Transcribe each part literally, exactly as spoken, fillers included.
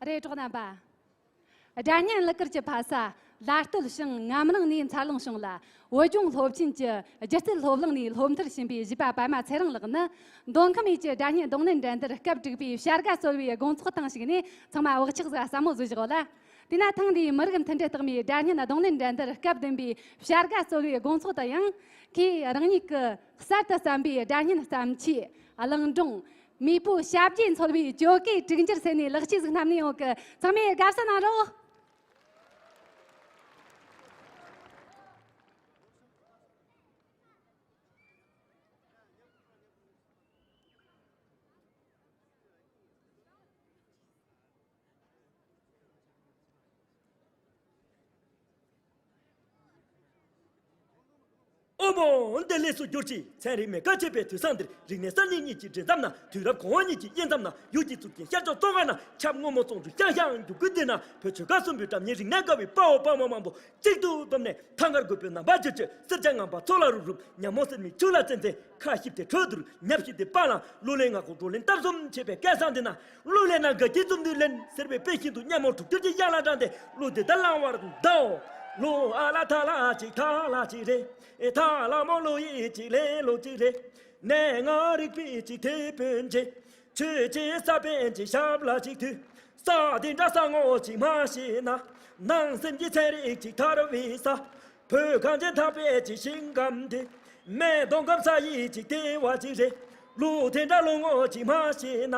རེད། གྲོགས་རྣམ་པ། སྒྲ་སྙན་གླུ་གར་གྱི་ཕ་ས་ལ་སྟོད་ཞིང་ངམ་རིང་ནས་འཚར་ལོངས་བྱུང་ལ། བོད་ལྗོངས་སློབ་ཆེན་གྱི་སྒྱུ་རྩལ་སློབ་གླིང་ནས་སློབ་མཐར་ཕྱིན་པའི་གཞས་པ་པད་མ་ཚེ་རིང་ལགས་ནི། མདོ་ཁམས་ཡུལ་གྱི་སྒྲ་སྙན་རྡུང་ལེན་འགྲན་བསྡུར་སྐབས་དྲུག་པའི་བྱ་དགའ་སྩོལ་བའི་དགོང་ཚོགས་དང་གཅིག་ནས་ཚང་མ་བག་ཆགས་ཟིག་ཟབ་མོ་བཟོས་བཞག་ལ། དེས་ན་ཐེངས་འདིའི་མི་རིགས་མཐུན་སྒྲིལ་རྟགས་མའི་སྒྲ་སྙན་རྡུང་ལེན་འགྲན་བསྡུར་སྐབས་བདུན་པའི་བྱ་དགའ་སྩོལ་བའི་དགོང་ཚོགས་དུ་ཡང་། ཁོས་རང་ཉིད་ཀྱི་གསར་དུ་བརྩམས་པའི་སྒྲ་སྙན་བརྩམས་ཆོས་གླིང་སྒྲུང་། མེས་པོའི་ཞབས་རྗེས་འཚོལ་བའི་ཇོ་ཀའི་དྲུག་འགྱུར་ཟེར་ནས་ལེགས་སྐྱེས་ཟིག་བསྣམས་ནས་ཡོང་གི། ཚང་མས་དགའ་བསུ་གནང་རོགས། ཨོ་མོ། འདི་ལས་སུ་བསྒྱུར་ཅིག་ཚན་རིག་མེ་ཁ་ཕྱེ་བའི་དུས་བཟང་འདིར། རིག་གནས་གསར་རྙིང་གཉིས་ཀྱི་འདྲེས་མཚམས་ན། དུས་རབས་གོང་འོག་གཉིས་ཀྱི་དབྱེ་མཚམས་ན། ཡུལ་གྱི་གཙུག་རྒྱན་ཤར་ཕྱོགས་ཙོང་ཁ་ན། ཆབ་སྔོན་མོ་ཙོང་ཆུ་ཤང་ཤང་རྒྱུག་ཁུལ་འདི་ན། བོད་ཆོལ་ཁ་གསུམ་པོའི་སྒྲ་སྙན་རིག་གནས་དགའ་བའི་དཔའ་བོ་དཔའ་མོ་མང་པོ་གཅིག་ཏུ་བསྡོམས་ནས། ཐང་དཀར་རྒོད་པོའི་ནམ་བར་འགྱུར་བྱེད། སེར་སྐྱ་ངང་པ་མཚོ་ལ་རུབ་རུབ། ཉ་མོ་སེར་མོའི་ཆུ་ལ་འཛེམ་འཛེམ། ཁ་ཞིབ་དེ་ཁྲོད་དུ། ཉབ་ཞིབ་དེ་པ་ལང་། གླུ་ལེན་ངག་ཁོག་བགྲོ་གླེང་སྟབས་གསུམ་བྱེད་པའི་སྐལ་བཟང་འདི་ན། གླུ་ལེན་ན་དགའ་སྐྱིད་འཛོམས་དུས་ལེན་ཟེར་བའི་དཔེ་བཞིན་དུ། སྙན་མོ་དྲུག་འགྱུར་གྱི་དབྱངས་ལ་བསྒྲགས་ཏེ་གླུ་འདི་ལྟར་བླངས་པར་གདའོ། གླུ་ཨ་ལ་ཐ་ལ་ཅིག་ཐ་ལ་ཅིག་རེད། ཨེ་ཐ་ལ་མོ་གླུ་ཡིས་ཅིག་ལེན་ལུགས་ཅིག་རེད། གནས་ལྔ་རིག་པའི་ཅིག་དེད་དཔོན་ཅིག་ཆོས་ཀྱི་ས་པཎ་གྱི་ཞབས་ལ་ཅིག་དུས། ས་འདི་འདྲ་ས་ངོ་ཅིག་མ་ཤེས་ན། ནང་སེམས་ཀྱི་ཚན་རིག་ཅིག་ཐར་བའི་ས། བོད་གངས་ཅན་དག་པའི་ཅིག་ཞིང་ཁམས་འདི། སྨད་མདོ་ཁམས་ས་ཡི་ཅིག་ལྟེ་བ་ཅིག་རེད། གླུ་དེ་འདྲ་གླུ་ངོ་ཅིག་མ་ཤེས་ན།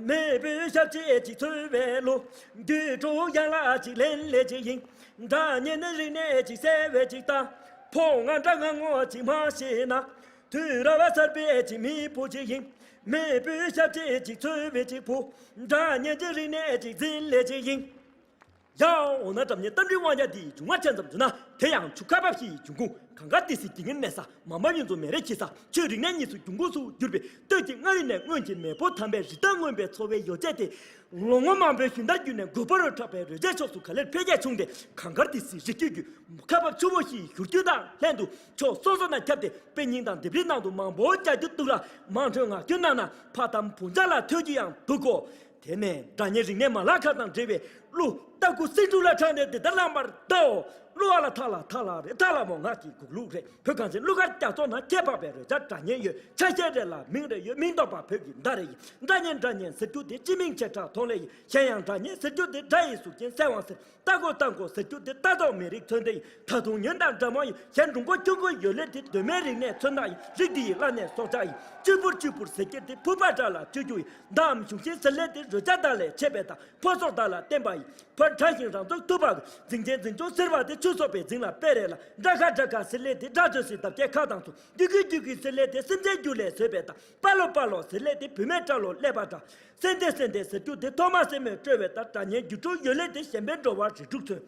མེས་པོའི་ཞབས་རྗེས་ཅིག་འཚོལ་བའི་གླུ། རྒྱུད་དྲུག་ཡན་ལག་ཅིག་ལེན་ལེ་ཅིག་ཡིན། སྒྲ་སྙན་ནི་རིག་གནས་ཅིག་གསལ་བའི་ཅིག་ལྟ། ཕོ་ང་འདྲ་ང་ངོ་ཅིག་མ་ཤེས་ན། དུས་རབས་གསར་པའི་ཅིག་མེས་པོ་ཅིག་ཡིན། མེས་པོའི་ཞབས་རྗེས་ཅིག་འཚོལ་བའི་ཅིག་བུ། སྒྲ་སྙན་གྱི་རིག་གནས་ཅིག་འཛིན་ལེ་ཅིག་ཡིན། ཡ་འོ་ན་སྒྲ་སྙན་རྟ་མགྲིན་དབང་རྒྱལ་འདིའི་འབྱུང་བ་ཅན་ཙམ་བརྗོད་ན། དེ་ཡང་ཆུ་ཁ་འབབ་བཞི་ཡི་འབྱུང་ཁུངས། གངས་དཀར་ཏི་སེའི་དཀྱིལ་ངའི་གནས་ས། མ་འབབ་གཡུ་མཚོ་མེ་རི་འཁྱིལ་ས། ཆོས་རིག་གནས་གཉིས་སུ་འབྱུང་ཁུངས་སུ་གྱུར་པའི་སྟོད་ཀྱི་མངའ་རིས་ནས་སྔོན་གྱི་མེས་པོ་དམ་པའི་རི་དྭགས་རྔོན་པའི་འཚོ་བའི་ཡོ་བྱད་དེ། ལོ་ངོ་མང་པོའི་ཞུན་དར་བརྒྱུད་ནས་རྒོད་པོ་རུ་གྲགས་པའི་རོལ་ཆའི་ཕྱོགས་སུ་ག་ལེར་འཕེལ་རྒྱས་བྱུང་སྟེ། གངས་དཀར་ཏི་སེའི་རི་རྒྱུད་ཀྱི་ཁ་འབབ་ཆུ་བོ་བཞིའི་བཞུར་རྒྱུན་དང་ལྷན་དུ། ཕྱོགས་སོ་སོ་ན་ཁྱབ་སྟེ། དཔེ་རྙིང་དང་ལྡེབས་རིས་ནང་དུ་མང་པོ་རྒྱག་རྒྱུ་འདུག་ལ། མང་ཐོས་ངག་རྒྱུན་ནང་ན་ཕ་དམ་བུ་འཇའ་ལ་ཐོས་རྒྱུ་ཡང་འདུག་གོ། དེ་ནས་སྒྲ་སྙན་རིག་གནས་མ་ལག་ཁ་དང་འབྲེལ་བའི་གླུ། རྟ་ཁུ་སེང་ཕྲུག་ལ་འཁྲབ་ནས་འདི་ལྟར་བླངས་པར་གདའོ། གླུ་ཨ་ལ་ཐ་ལ་ཐ་ལ་རེད། ཐ་ལ་མོ་ངག་གི་འགུག་ལུགས་རེད། བོད་གངས་ཅན་གླུ་གར་རྒྱ་མཚོ་ན་ཁྱད་འཕགས་པའི་རོལ་ཆ་སྒྲ་སྙན་ཡོད། ཆ་ཤས་རེ་ལ་མིང་རེ་ཡོད། མིང་འདོགས་པ་བོད་ཀྱི་མདའ་རེ་ཡིན། སྒྲ་སྙན་སྒྲ་སྙན་ཟེར་རྒྱུ་དེ་སྤྱི་མིང་བྱེ་བྲག་མཐོང་ལེ་ཡིན། གཞན་ཡང་སྒྲ་སྙན་ཟེར་རྒྱུ་དེ་སྒྲ་ཡི་གཟུགས་ཅན་གསལ་དབང་ཟེར། རྟ་མགོ་རྟ་མགོ་ཟེར་རྒྱུ་དེ་རྟ་ཐོག་མི་རིགས་མཚོན་དོན་ཡིན། ད་དུང་ཉོན་དང་འདྲ་མོ་ཡིན། གཞན་འབྲུང་མགོ་ཆུང་མགོ་ཡོད་ལེ་དེ་གདོད་མའི་རིག་གནས་མཚོན་སྟངས་ཡིན། རིགས་འདི་ཡི་བླ་གནས་སྲོག་ཆགས་ཡིན། གཅུས་འཕུར་གཅུས་འཕུར་ཟེར་རྒྱུ་དེ་ཕུར་པ་འདྲ་ལ་གཅུས་རྒྱུ་ཡིན། མདའམ་གཞུང་ཤིང་ཟེར་ལེ་དེ་རོལ་ཆ་དག་ལས་མཆེད་པའི་མདའ། ཕོ་སོགས་བདག་ལ་བརྟེན་པ་ཡིན། ཕར་ཕྲ་ཞིང་རང་ཚུགས་ཐུབ་པ། འཛིན་ཆེན་འཛིན་སྐྱོང་ཟེར་བ་དེ་ཆུ་སོགས་པའི་རྫིང་ལ་དཔེ་རེད་ལ། དགྲ་ཁ་དགྲ་ཁ་ཟེར་ལེ་དེ་དགྲ་བཅོམ་སའི་འདབ་བརྒྱད་ཁ་དང་མཚུངས། རྒྱུད་ཀྱི་རྒྱུད་ཀྱི་ཟེར་ལེ་དེ་སེམས་ཅན་རྒྱུད་ལས་བཟོས་པའི་མདའ། དཔའ་ལོ་དཔའ་ལོ་ཟེར་ལེ་དེ་བུད་མེད་དགྲ་ལོ་ཀླད་པ་འདྲ། སེང་ལྡེང་སེང་ལྡེང་ཟེར་རྒྱུ་དེ་ཐོག་མ་སེན་མོས་དཀྲོལ་བའི་མདའ། སྒྲ་སྙན་རྒྱུད་དྲུག་ཡོད་ལེ་དེ་ཞེན་པའི་འགྲོ་བ་རིགས་དྲུག་མཚོན།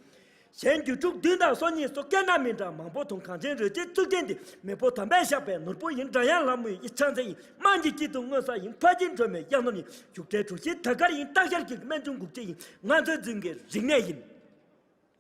གཞན་རྒྱུད་དྲུག་བདུན་དང་སོ་གཉིས་སོགས་སྐད་སྣ་མི་འདྲ་མང་པོ་མཐོང་། གངས་ཅན་རོལ་ཆའི་གཙུག་རྒྱན་འདི་མེས་པོ་དམ་པས་བཞག་པའི་ནོར་བུ་ཡིན། སྒྲ་དབྱངས་ལྷ་མོའི་ཕྱག་མཚན་ཡིན། དམངས་ཀྱི་དཀྱིལ་དུ་མངོན་གསལ་ཡིན། ཕ་གི་སྒྲོལ་མའི་གཡག་ནོར་ཡིན། བཞུགས་གྲལ་གྲུ་བཞིའི་དར་དཀར་ཡིན། སྟག་ཤར་གྱི་སྨན་ཆུང་འགུགས་བྱེད་ཡིན། ང་ཚོའི་རྫུན་གྱི་རིག་གནས་ཡིན།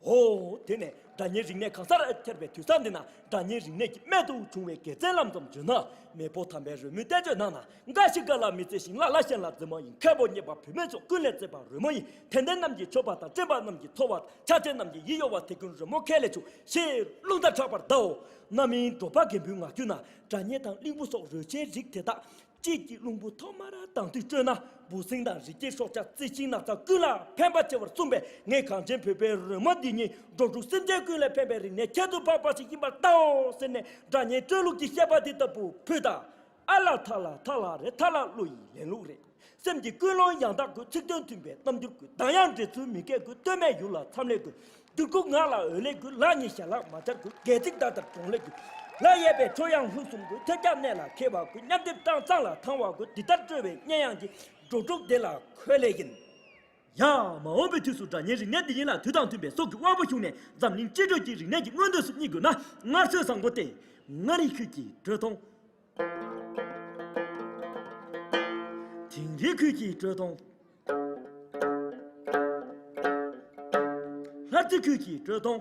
ཨོ། དེ་ནས་སྒྲ་སྙན་རིག་གནས་གང་སར་ཁྱབ་པའི་དུས་བཟང་འདི་ན། སྒྲ་སྙན་རིག་གནས་ཀྱི་རྨད་དུ་བྱུང་བའི་དགེ་མཚན་ལམ་ཙམ་བརྗོད་ན། མེས་པོ་དམ་པའི་རོལ་མོའི་བསྟན་བཅོས་ནང་ན། འགའ་ཞིག་དགའ་ལ་མི་ཚེ་ཞིང་ལ་ལ་གཞན་ལ་འཛིན་མོ་ཡིན། མཁས་པོ་རྙེད་པ་བུད་མེད་མཆོག་ཀུན་ལས་བརྩེ་བ་རོལ་མོ་ཡིན། དད་ལྡན་རྣམས་ཀྱི་མཆོད་པ་དང་། དྲན་པ་རྣམས་ཀྱི་འཚོ་བ་དང་། ཕྱག་ཆེན་རྣམས་ཀྱི་ཡིད་གཡོ་བ། དེ་ཀུན་རོལ་མོ་ཁས་ལེན་ཆུག་ཞེས་རླུང་རྟ་གྲགས་པར་གདའོ། རྣམ་སྨིན་འགྲོ་བ་རྒན་པོའི་ངག་རྒྱུན་ན། སྒྲ་སྙན་དང་གླིང་བུ་སོགས་རོལ་ཆའི་རིགས་དེ་དག་དཔྱིད་ཀྱི་རླུང་བུ་ཐོག་མར་དྭངས་དུས་དཀྲོལ་ན། འབུ་སྲིན་དང་རི་སྐྱེས་སྲོག་ཆགས། རྩི་ཤིང་ནགས་ཚལ་ཀུན་ལ་ཕན་པ་ཆེ་བར་གསུངས་པས། ངས་གངས་ཅན་བོད་པའི་རོལ་མོ་འདི་ཉིད་འགྲོ་དྲུག་སེམས་ཅན་ཀུན་ལ་ཕན་པའི་རིག་གནས་ཁྱད་དུ་འཕགས་པ་ཞིག་ཡིན་པར་གདའོ་ཟེར་ནས། སྒྲ་སྙན་དཀྲོལ་ལུགས་ཀྱི་བཤད་པ་འདི་ལྟ་བུ་ཕུལ་ད། ཨ་ལ་ཐ་ལ་ཐ་ལ་རེད། ཐ་ལ་གླུ་ཡི་ལེན་ལུགས་རེད། སེམས་ཀྱི་ཀུན་སློང་ཡང་དག་དགོས། ཚིག་དོན་མཐུན་པའི་རྣམ་འགྱུར་དགོས། གདངས་དབྱངས་འདྲེས་ཚུལ་མི་སྐྱེ་དགོས། སྟོད་སྨད་ཡུལ་ལ་མཚམས་ལས་དགོས། འགྱུར་ཁུག་ངག་ལ་འོད་ལས་དགོས། ལག་གཉིས་ཞལ་ལག་མ་སྦྱར་དགོས། སྒལ་ཚིགས་ཟླ་ལྟར་གྲོང་ལས་དགོས། ལག་གཡས་པས་ཁྲོ་ཡང་ལྷུག་གསུམ་དགོས། ཐལ་རྒྱག་གནད་ལ་འཁེལ་བ་དགོས། མཉམ་སྡེབ་བཏང་གཙང་ལ་ཐང་བ་དགོས། འདི་ལྟར་དཀྲོལ་བའི་སྙན་དབྱངས་ཀྱིས། འགྲོ་དྲུག་འདི་ལ་འཁོད་ལེ་ཡིན། ཡ། མ་འོངས་པའི་དུས་སུ་སྒྲ་སྙན་རིག་གནས་འདི་ཉིད་ལ་དུས་དང་མཐུན་པའི་སྲོག་གི་དབང་པོ་ཤུགས་ནས་འཛམ་གླིང་སྤྱི་སྒྲོས་ཀྱི་རིག་གནས་ཀྱི་མངོན་འདོད་སུ་བསྙེག་དགོས་ན། སྔར་སྲོལ་བཟང་པོ་སྟེ། མངའ་རིས་ཁུལ་གྱི་དྲོད་སྟོང་། དིང་རི་ཁུལ་གྱི་དྲོད་སྟོང་། ལྷ་རྩེ་ཁུལ་གྱི་དྲོད་སྟོང་།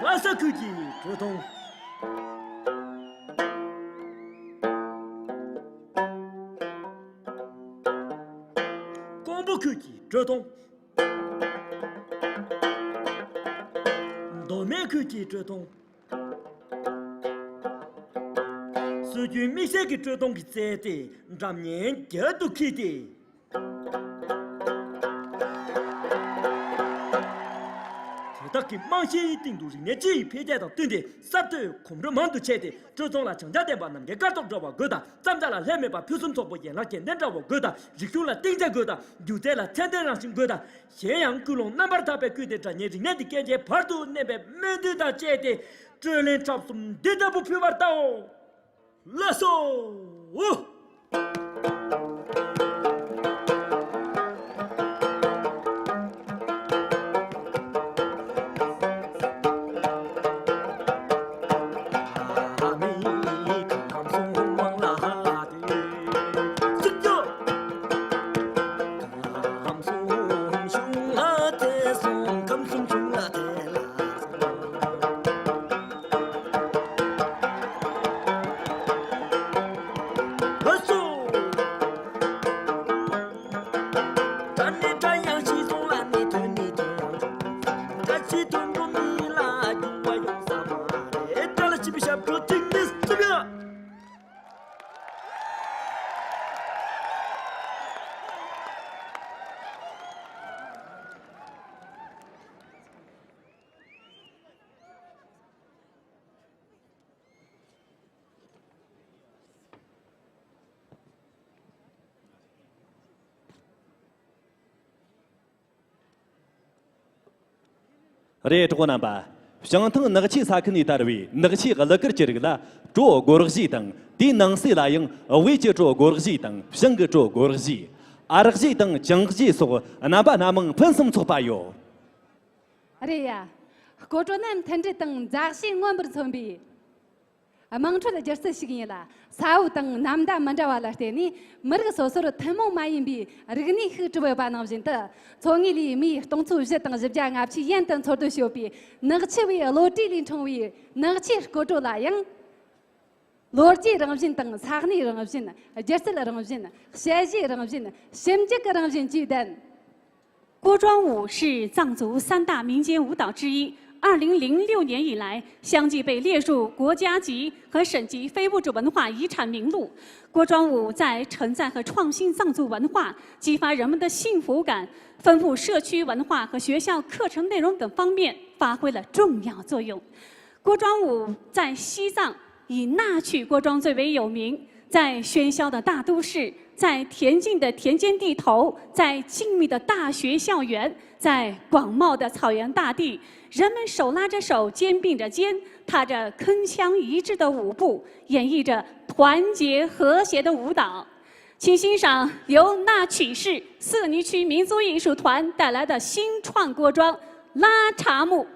ལྷ་ས་ཁུལ་གྱི་དྲོད་སྟོང་། ཀོང་པོ་ཁུལ་གྱི་དྲོད་སྟོང་། མདོ་སྨད་ཁུལ་གྱི་དྲོད་སྟོང་། སྲོལ་རྒྱུན་དམིགས་བསལ་གྱི་དྲོད་སྟོང་གི་རྩལ་དེ་འགྲམ་ངན་རྒྱབ་ཏུ་འཁྱེར་ཏེ། དེ་དག་གི་རྨང་གཞིའི་སྟེང་དུ་རིག་གནས་སྤྱི་ཡི་འཕེལ་རྒྱས་དང་བསྟུན་ཏེ། གསར་གཏོད་གོམ་རིམ་མང་དུ་ཕྱེ་སྟེ། དྲོད་སྟོང་ལ་སྦྱང་བྱ་ལྡན་པ་རྣམས་ཀྱི་སྐར་ཐོག་འགྲོ་བ་དགོས་དང་། བརྩམས་བྱ་ལ་ལྷད་མེད་པ་ཕུན་སུམ་ཚོགས་པོ་ཡན་ལག་གལ་ལྡན་འདྲ་བོ་དགོས་དང་། རིག་གཞུང་ལ་གཏིང་ཆ་དགོས་དང་། སྒྱུ་རྩལ་ལ་ཚད་ལྡན་རང་བཞིན་དགོས་དང་། གཞན་ཡང་ཀུན་སློང་རྣམ་པར་དག་པས་བསྐུལ་ཏེ། སྒྲ་སྙན་རིག་གནས་འདི་སྐད་ཆའི་བར་དུ་གནས་པའི་སྨོན་འདུན་དང་བཅས་ཏེ། སྤྲོད་ལེན་འཁྲབ་གསུམ་འདི་ལྟ་བུ་ཕུལ་བར་བལྟའོ། ལགས་སོ། རེད། གྲོགས་རྣམ་པ། བྱང་ཐང་ནག་ཆུའི་ས་ཁུལ་ནས་དར་བའི་ནག་ཆུའི་གླུ་གར་གྱི་རིགས་ལ་གྲོ་སྒོར་གཞས་དང་། དེའི་ནང་གསེས་ལ་ཡང་དབུས་ཀྱི་གྲོ་སྒོར་གཞས་དང་། བྱང་གི་གྲོ་སྒོར་གཞས། ཨར་གཞས་དང་བྱང་གཞས་སོགས་རྣམ་པ་སྣ་མང་ཕུན་སུམ་ཚོགས་པ་ཡོད། རེད་ཡ། སྐོར་བྲོ་ནི་མཐུན་སྒྲིལ་དང་མཛའ་བཤེས་མངོན་པར་མཚོན་པའི་དམངས་ཁྲོད་སྒྱུ་རྩལ་ཞིག་ཡིན་ལ། ས་བབ་དང་ནམ་ཟླ་མི་འདྲ་བ་ལ་བརྟེན་ནས་མི་རིགས་སོ་སོར་ཐུན་མོང་མ་ཡིན་པའི་རིག་གནས་ཤིག་གྲུབ་ཡོད་པ་ནང་བཞིན་དུ། མཚོ་ངོས་ལའི་མིའི་སྟོང་ཚོ་བཞི་དང་བཞི་བརྒྱ་ལྔ་བཅུ་ཡན་དུ་འཚོ་སྡོད་བྱེད་པའི་ནག་ཆུ་བའི་བློ་གྲོས་ལས་འཁྲུངས་པའི་ནག་ཆུའི་སྐོར་བྲོ་ལ་ཡང་། ལོ་རྒྱུས་རང་བཞིན་དང་། ས་གནས་རང་བཞིན། སྒྱུ་རྩལ་རང་བཞིན། དཔྱད་གཞིའི་རང་བཞིན། ཞིབ་འཇུག་གི་རང་བཞིན་བཅས་ལྡན། 锅庄舞是藏族三大民间舞蹈之一，二零零六年以来，相继被列入国家级和省级非物质文化遗产名录。锅庄舞在承载和创新藏族文化，激发人们的幸福感，丰富社区文化和学校课程内容等方面发挥了重要作用。 锅庄舞在西藏以纳曲锅庄最为有名，在喧嚣的大都市，在恬静的田间地头，在静谧的大学校园，在广袤的草原大地，人们手拉着手，肩并着肩，踏着铿锵一致的舞步，演绎着团结和谐的舞蹈。请欣赏由纳曲市色尼区民族艺术团带来的新创锅庄拉茶木。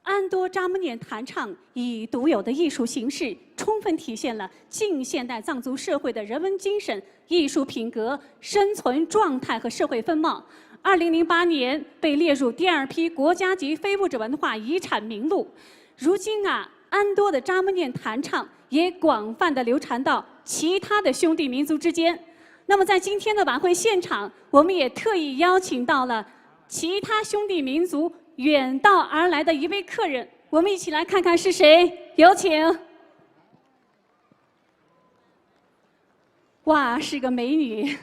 安多扎木念弹唱以独有的艺术形式，充分体现了近现代藏族社会的人文精神、艺术品格、生存状态和社会风貌。二零零八年被列入第二批国家级非物质文化遗产名录。如今啊，安多的扎木念弹唱也广泛的流传到其他的兄弟民族之间。那么在今天的晚会现场，我们也特意邀请到了其他兄弟民族远道而来的一位客人，我们一起来看看是谁。有请。哇，是个美女！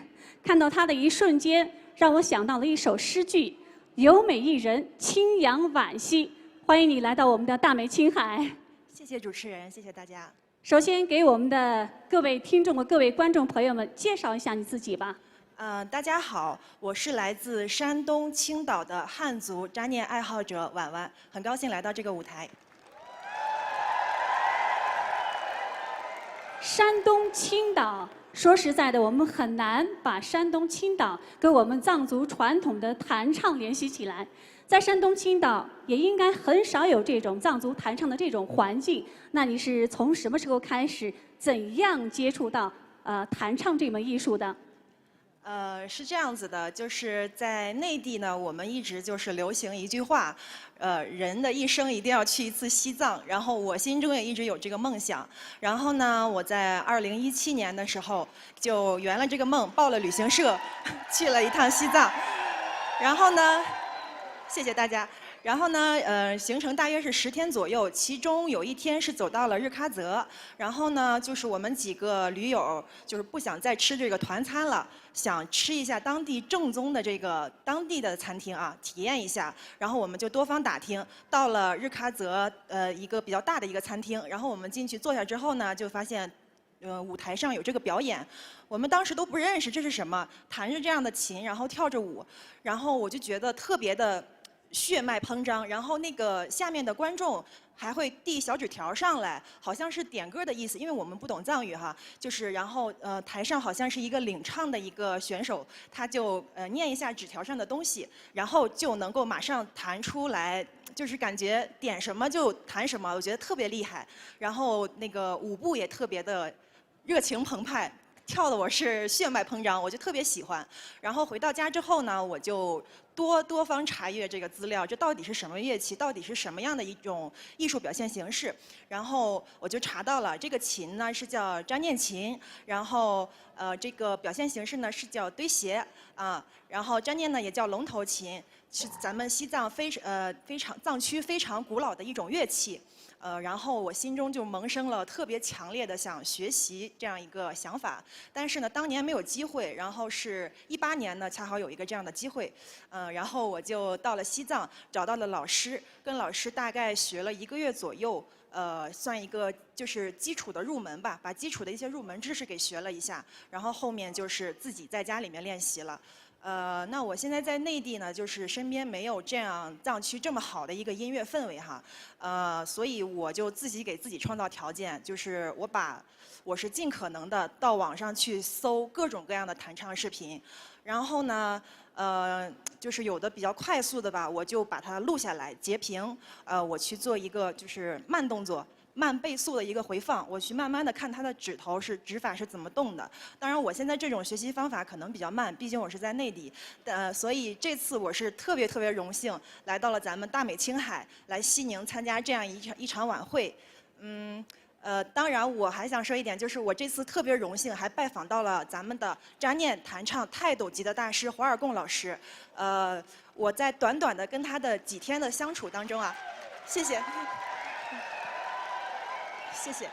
看到她的一瞬间，让我想到了一首诗句：“有美一人，清扬惋惜。”欢迎你来到我们的大美青海。谢谢主持人，谢谢大家。首先，给我们的各位听众和各位观众朋友们介绍一下你自己吧。呃，大家好，我是来自山东青岛的汉族扎念爱好者婉婉，很高兴来到这个舞台。山东青岛，说实在的，我们很难把山东青岛跟我们藏族传统的弹唱联系起来。在山东青岛，也应该很少有这种藏族弹唱的这种环境。那你是从什么时候开始，怎样接触到，呃，弹唱这门艺术的？呃，是这样子的，就是在内地呢，我们一直就是流行一句话，呃，人的一生一定要去一次西藏。然后我心中也一直有这个梦想。然后呢，我在二零一七年的时候就圆了这个梦，报了旅行社，去了一趟西藏。然后呢，谢谢大家。然后呢，呃，行程大约是十天左右，其中有一天是走到了日喀则。然后呢，就是我们几个驴友就是不想再吃这个团餐了，想吃一下当地正宗的这个当地的餐厅啊，体验一下。然后我们就多方打听，到了日喀则，呃，一个比较大的一个餐厅。然后我们进去坐下之后呢，就发现，呃，舞台上有这个表演，我们当时都不认识这是什么，弹着这样的琴，然后跳着舞，然后我就觉得特别的血脉喷张，然后那个下面的观众还会递小纸条上来，好像是点歌的意思，因为我们不懂藏语哈，就是然后呃台上好像是一个领唱的一个选手，他就呃念一下纸条上的东西，然后就能够马上弹出来，就是感觉点什么就弹什么，我觉得特别厉害。然后那个舞步也特别的热情澎湃，跳的我是血脉喷张，我就特别喜欢。然后回到家之后呢，我就多多方查阅这个资料，这到底是什么乐器，到底是什么样的一种艺术表现形式。然后我就查到了这个琴呢是叫扎念琴，然后呃这个表现形式呢是叫堆鞋啊，然后扎念呢也叫龙头琴，是咱们西藏非呃非常藏区非常古老的一种乐器。呃，然后我心中就萌生了特别强烈的想学习这样一个想法，但是呢，当年没有机会，然后是一八年呢，恰好有一个这样的机会，呃，然后我就到了西藏，找到了老师，跟老师大概学了一个月左右，呃，算一个就是基础的入门吧，把基础的一些入门知识给学了一下，然后后面就是自己在家里面练习了。呃，那我现在在内地呢，就是身边没有这样藏区这么好的一个音乐氛围哈，呃，所以我就自己给自己创造条件，就是我把我是尽可能的到网上去搜各种各样的弹唱视频，然后呢，呃，就是有的比较快速的吧，我就把它录下来截屏，呃，我去做一个就是慢动作。慢倍速的一个回放，我去慢慢的看它的指头是指法是怎么动的。当然，我现在这种学习方法可能比较慢，毕竟我是在内地，呃，所以这次我是特别特别荣幸来到了咱们大美青海，来西宁参加这样一场一场晚会。嗯，呃，当然我还想说一点，就是我这次特别荣幸还拜访到了咱们的扎念弹唱泰斗级的大师华尔贡老师，呃，我在短短的跟他的几天的相处当中啊，谢谢，谢谢，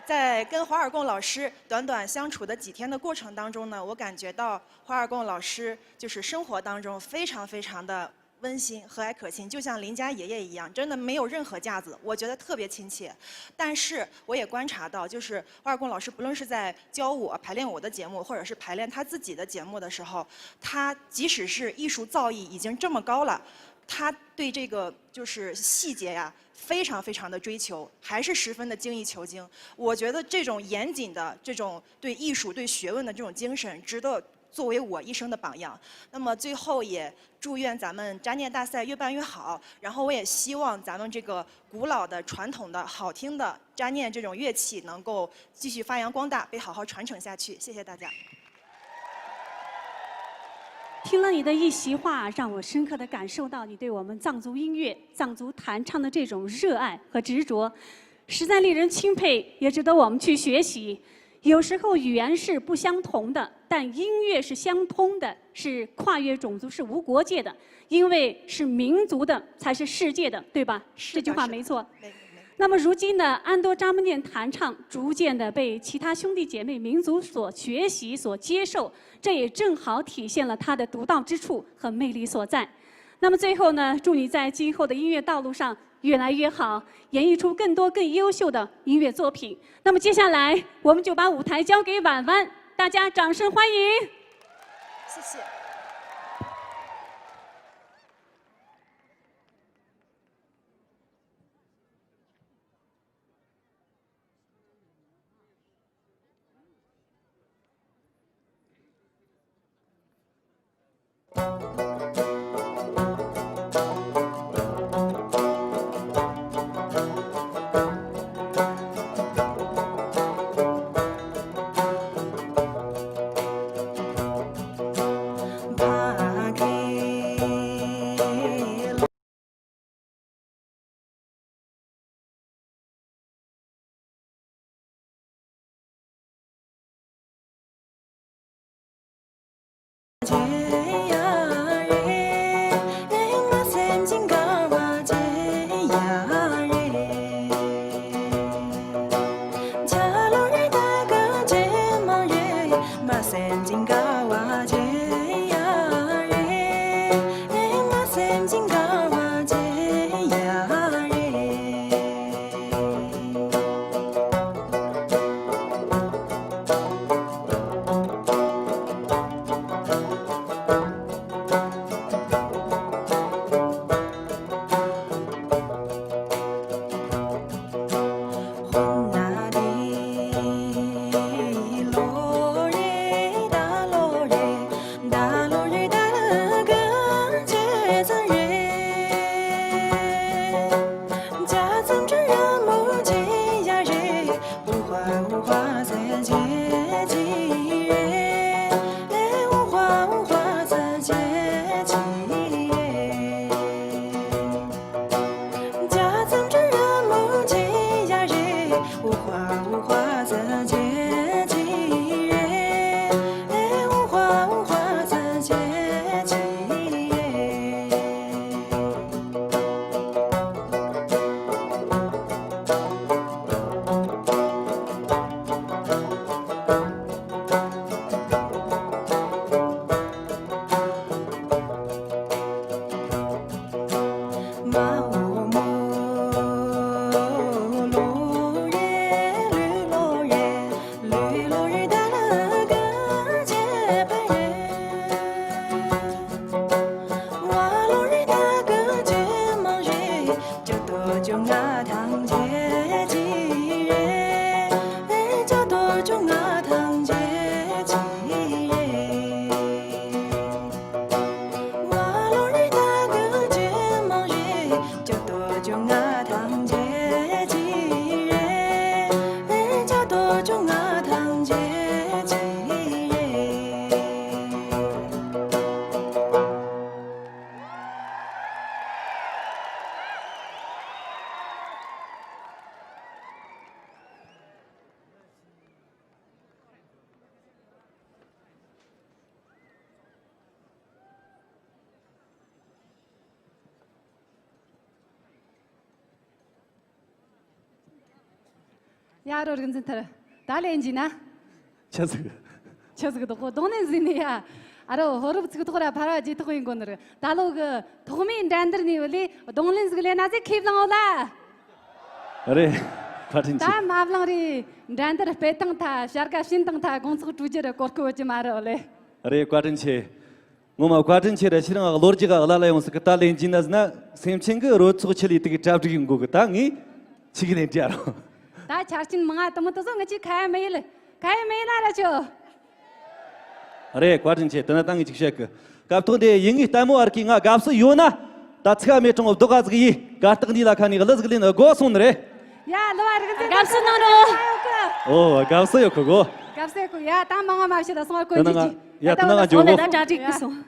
在跟华尔贡老师短短相处的几天的过程当中呢，我感觉到华尔贡老师就是生活当中非常非常的温馨、和蔼可亲，就像邻家爷爷一样，真的没有任何架子，我觉得特别亲切。但是我也观察到，就是华尔贡老师不论是在教我排练我的节目，或者是排练他自己的节目的时候，他即使是艺术造诣已经这么高了，他对这个就是细节呀。非常非常的追求，还是十分的精益求精。我觉得这种严谨的、这种对艺术、对学问的这种精神，值得作为我一生的榜样。那么最后也祝愿咱们扎念大赛越办越好，然后我也希望咱们这个古老的、传统的、好听的扎念这种乐器能够继续发扬光大，被好好传承下去。谢谢大家。听了你的一席话，让我深刻的感受到你对我们藏族音乐、藏族弹唱的这种热爱和执着，实在令人钦佩，也值得我们去学习。有时候语言是不相同的，但音乐是相通的，是跨越种族、是无国界的，因为是民族的才是世界的，对吧？这句话没错。那么如今呢，安多扎木念弹唱逐渐的被其他兄弟姐妹民族所学习、所接受，这也正好体现了他的独到之处和魅力所在。那么最后呢，祝你在今后的音乐道路上越来越好，演绎出更多更优秀的音乐作品。那么接下来，我们就把舞台交给婉婉，大家掌声欢迎。谢谢。ཡ་རོ་རིག་འཛིན་ཐར། ད་ལན་གྱིས་ན། ཆི་ཟིག་ཆི་ཟིག་འདུག་གོ་གདོང་ནས་ཟིན་ནས་ཡ། ཨ་རོ་ཧོ་རུབ་ཚིག་ཐོག་ར་ཕར་བ་རྗེས་ཐོག་ཡིན་གོ་ནི་རེད། ད་ལོ་གི་ཐོག་མའི་འགྲན་བསྡུར་ནས་བ་ལས་གདོང་ལེན་ཟིག་ལས་ན་ཟིག་ཁས་བླངས་འོ་ལ། རེད། བཀའ་དྲིན་ཆེ། ད་མ་བླངས་རེད། འགྲན་བསྡུར་སྤེལ་སྟངས་ཐ་ཤར་ག་ཤིན་སྟངས་ཐ་དགོང་ཚོགས་གྲོས་རྒྱུ་རེད་གོ་སྐབས་བ་ཅི་མ་རེད་འོ་ལེ། རེད། བཀའ་དྲིན་ཆེ། ངོ་མ་བཀའ་དྲིན་ཆེ་ར། ཁྱེད་རང་གློ་རྒྱག་ག་གླ་ལ་ཡོང་སྲིད་གི། ད་ལན་གྱིས་ན་ཟིན་ན་སེམས་ཅན་གི་རོ་ཚོགས་ཆེ་ལི་དེ་གི་གྲ་སྒྲིག་ཡིན་དགོ་གི། ད་ངས་ཆི་གི་ལན་འདྲ་རོ། ད་ཆ་རྐྱེན་མང་ང་དུ་མོ་དུ་སོང་ངི་ཆི་ཁ་ཡ་མེ་ཡིལ་ཁ་ཡ་མེ་ཡིལ་ལ་ར་ཆོ། རེད། བཀའ་དྲིན་ཆེ། དེ་ན་ད་ངས་ཅིག་བཤད་གི། སྐབས་ཐོག་འདི་ཡིན་ངེས་ལྟད་མོ་བར་གི་ང་དགའ་བསུ་ཡོད་ན། ད་ཚིག་ཨ་མེ་གྲོང་བདོག་ག་ཟིག་ཡིས་གར་སྟེགས་འདི་ལ་ཁ་ནས་གླུ་ཟིག་ལེན་དགོ་སོང་ནི་རེད། ཡ་ལོ་བ་རིག་འཛིན་དགའ་བསུ་གནང་རོགས། ཨོ་དགའ་བསུ་ཡོད་ཁུ་གོ། དགའ་བསུ་ཡོད་ཁུ། ཡ་ད་མང་ང་མ་བཤད་ད་སོང་བ་གོ་ཅི་ཅི། ཡ་ད་ན་ང་འཇོག་གོ། ད་གྲ་སྒྲིག་གི་སོང་།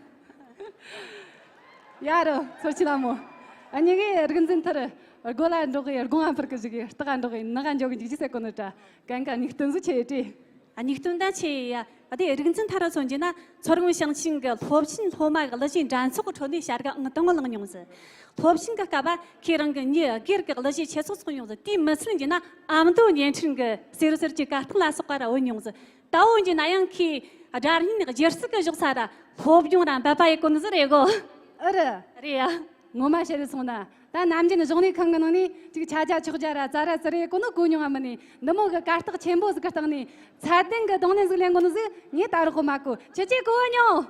ཡ་རོ་ཚོ་ཆི་ལ་མོ། ཨ་ཉི་གི་རིག་འཛིན་ཐར། སྒོ་ལ་འགྲོ་གི་སྒོ་ང་འཕུར་གི་ཞིག་གི་རྟགས་འགྲོ་གི་ནག་འཇོག་གི་འཇིག་ཅི་ཟེར་གོ་ནི་ད་གན་ག་ཉིག་སྟོན་ཟིག་ཆེ་ཡི་ཏི། ཨ་ཉིག་སྟོན་ད་ཆེ་ཡ། ཨ་དེ་རིག་འཛིན་ཐར་སོང་རྒྱུ་ན་མཚོ་སྒང་ཞིང་ཆེན་གྱི་སློབ་ཆེན་སློབ་མ་གི་གླུ་གཞས་འགྲན་ཚོགས་ཁྲོད་ནས་བྱ་དགའ་ཨང་དང་པོ་བླངས་མྱོང་ཟིག་སློབ་ཆེན་གྱི་སྐབས་བ་ཁྱེད་རང་གི་མྱི་སྒེར་གྱི་གླུ་གཞས་ཆེ་ཚོགས་ཚོགས་མྱོང་ཟིག་དེའི་མི་ཚད་རྒྱུ་ན་ཨ་མདོ་བརྙན་འཕྲིན་གྱི་ཟེར་ཟེར་གྱི་གར་སྟེགས་ལ་སོགས་པ་ར་འོད་མྱོང་ཟིག་ད་འོན་རྒྱུ་ན་ཡང་ཁྱེད་སྒྲ་སྙན་སྒྱུ་རྩལ་གྱི་གཞོགས་ས་ར་སློབ་སྦྱོང་ར་འབད་པ་ཡེ་གོ་ནི་ཟིག་རེད་གོ། ཨ་རེད། རེད་ཡ། ངོ་མ་བཤད་རེ་སོང་ན། ད་ནམ་རྒྱུན་གཞུང་ལས་ཁང་གི་ནང་ནས་ཅིག་ཆ་རྒྱ་ཆོག་རྒྱ་ར་རྩ་ར་རྩི་རེ་གོ་ནོ་གོ་མྱོང་ང་མིན་ནས་འདི་མོ་གི་གར་སྟེགས་ཆེན་པོ་ཟིག་གི་སྟེང་ནས་ཚད་ལྡན་གི་གདོང་ལེན་ཟིག་ལེན་གོ་ནོ་ཟིག་ངས་ད་རག་གོ་མ་གོ་ཁྱེད་ཀྱིས་གོ་མྱོང་།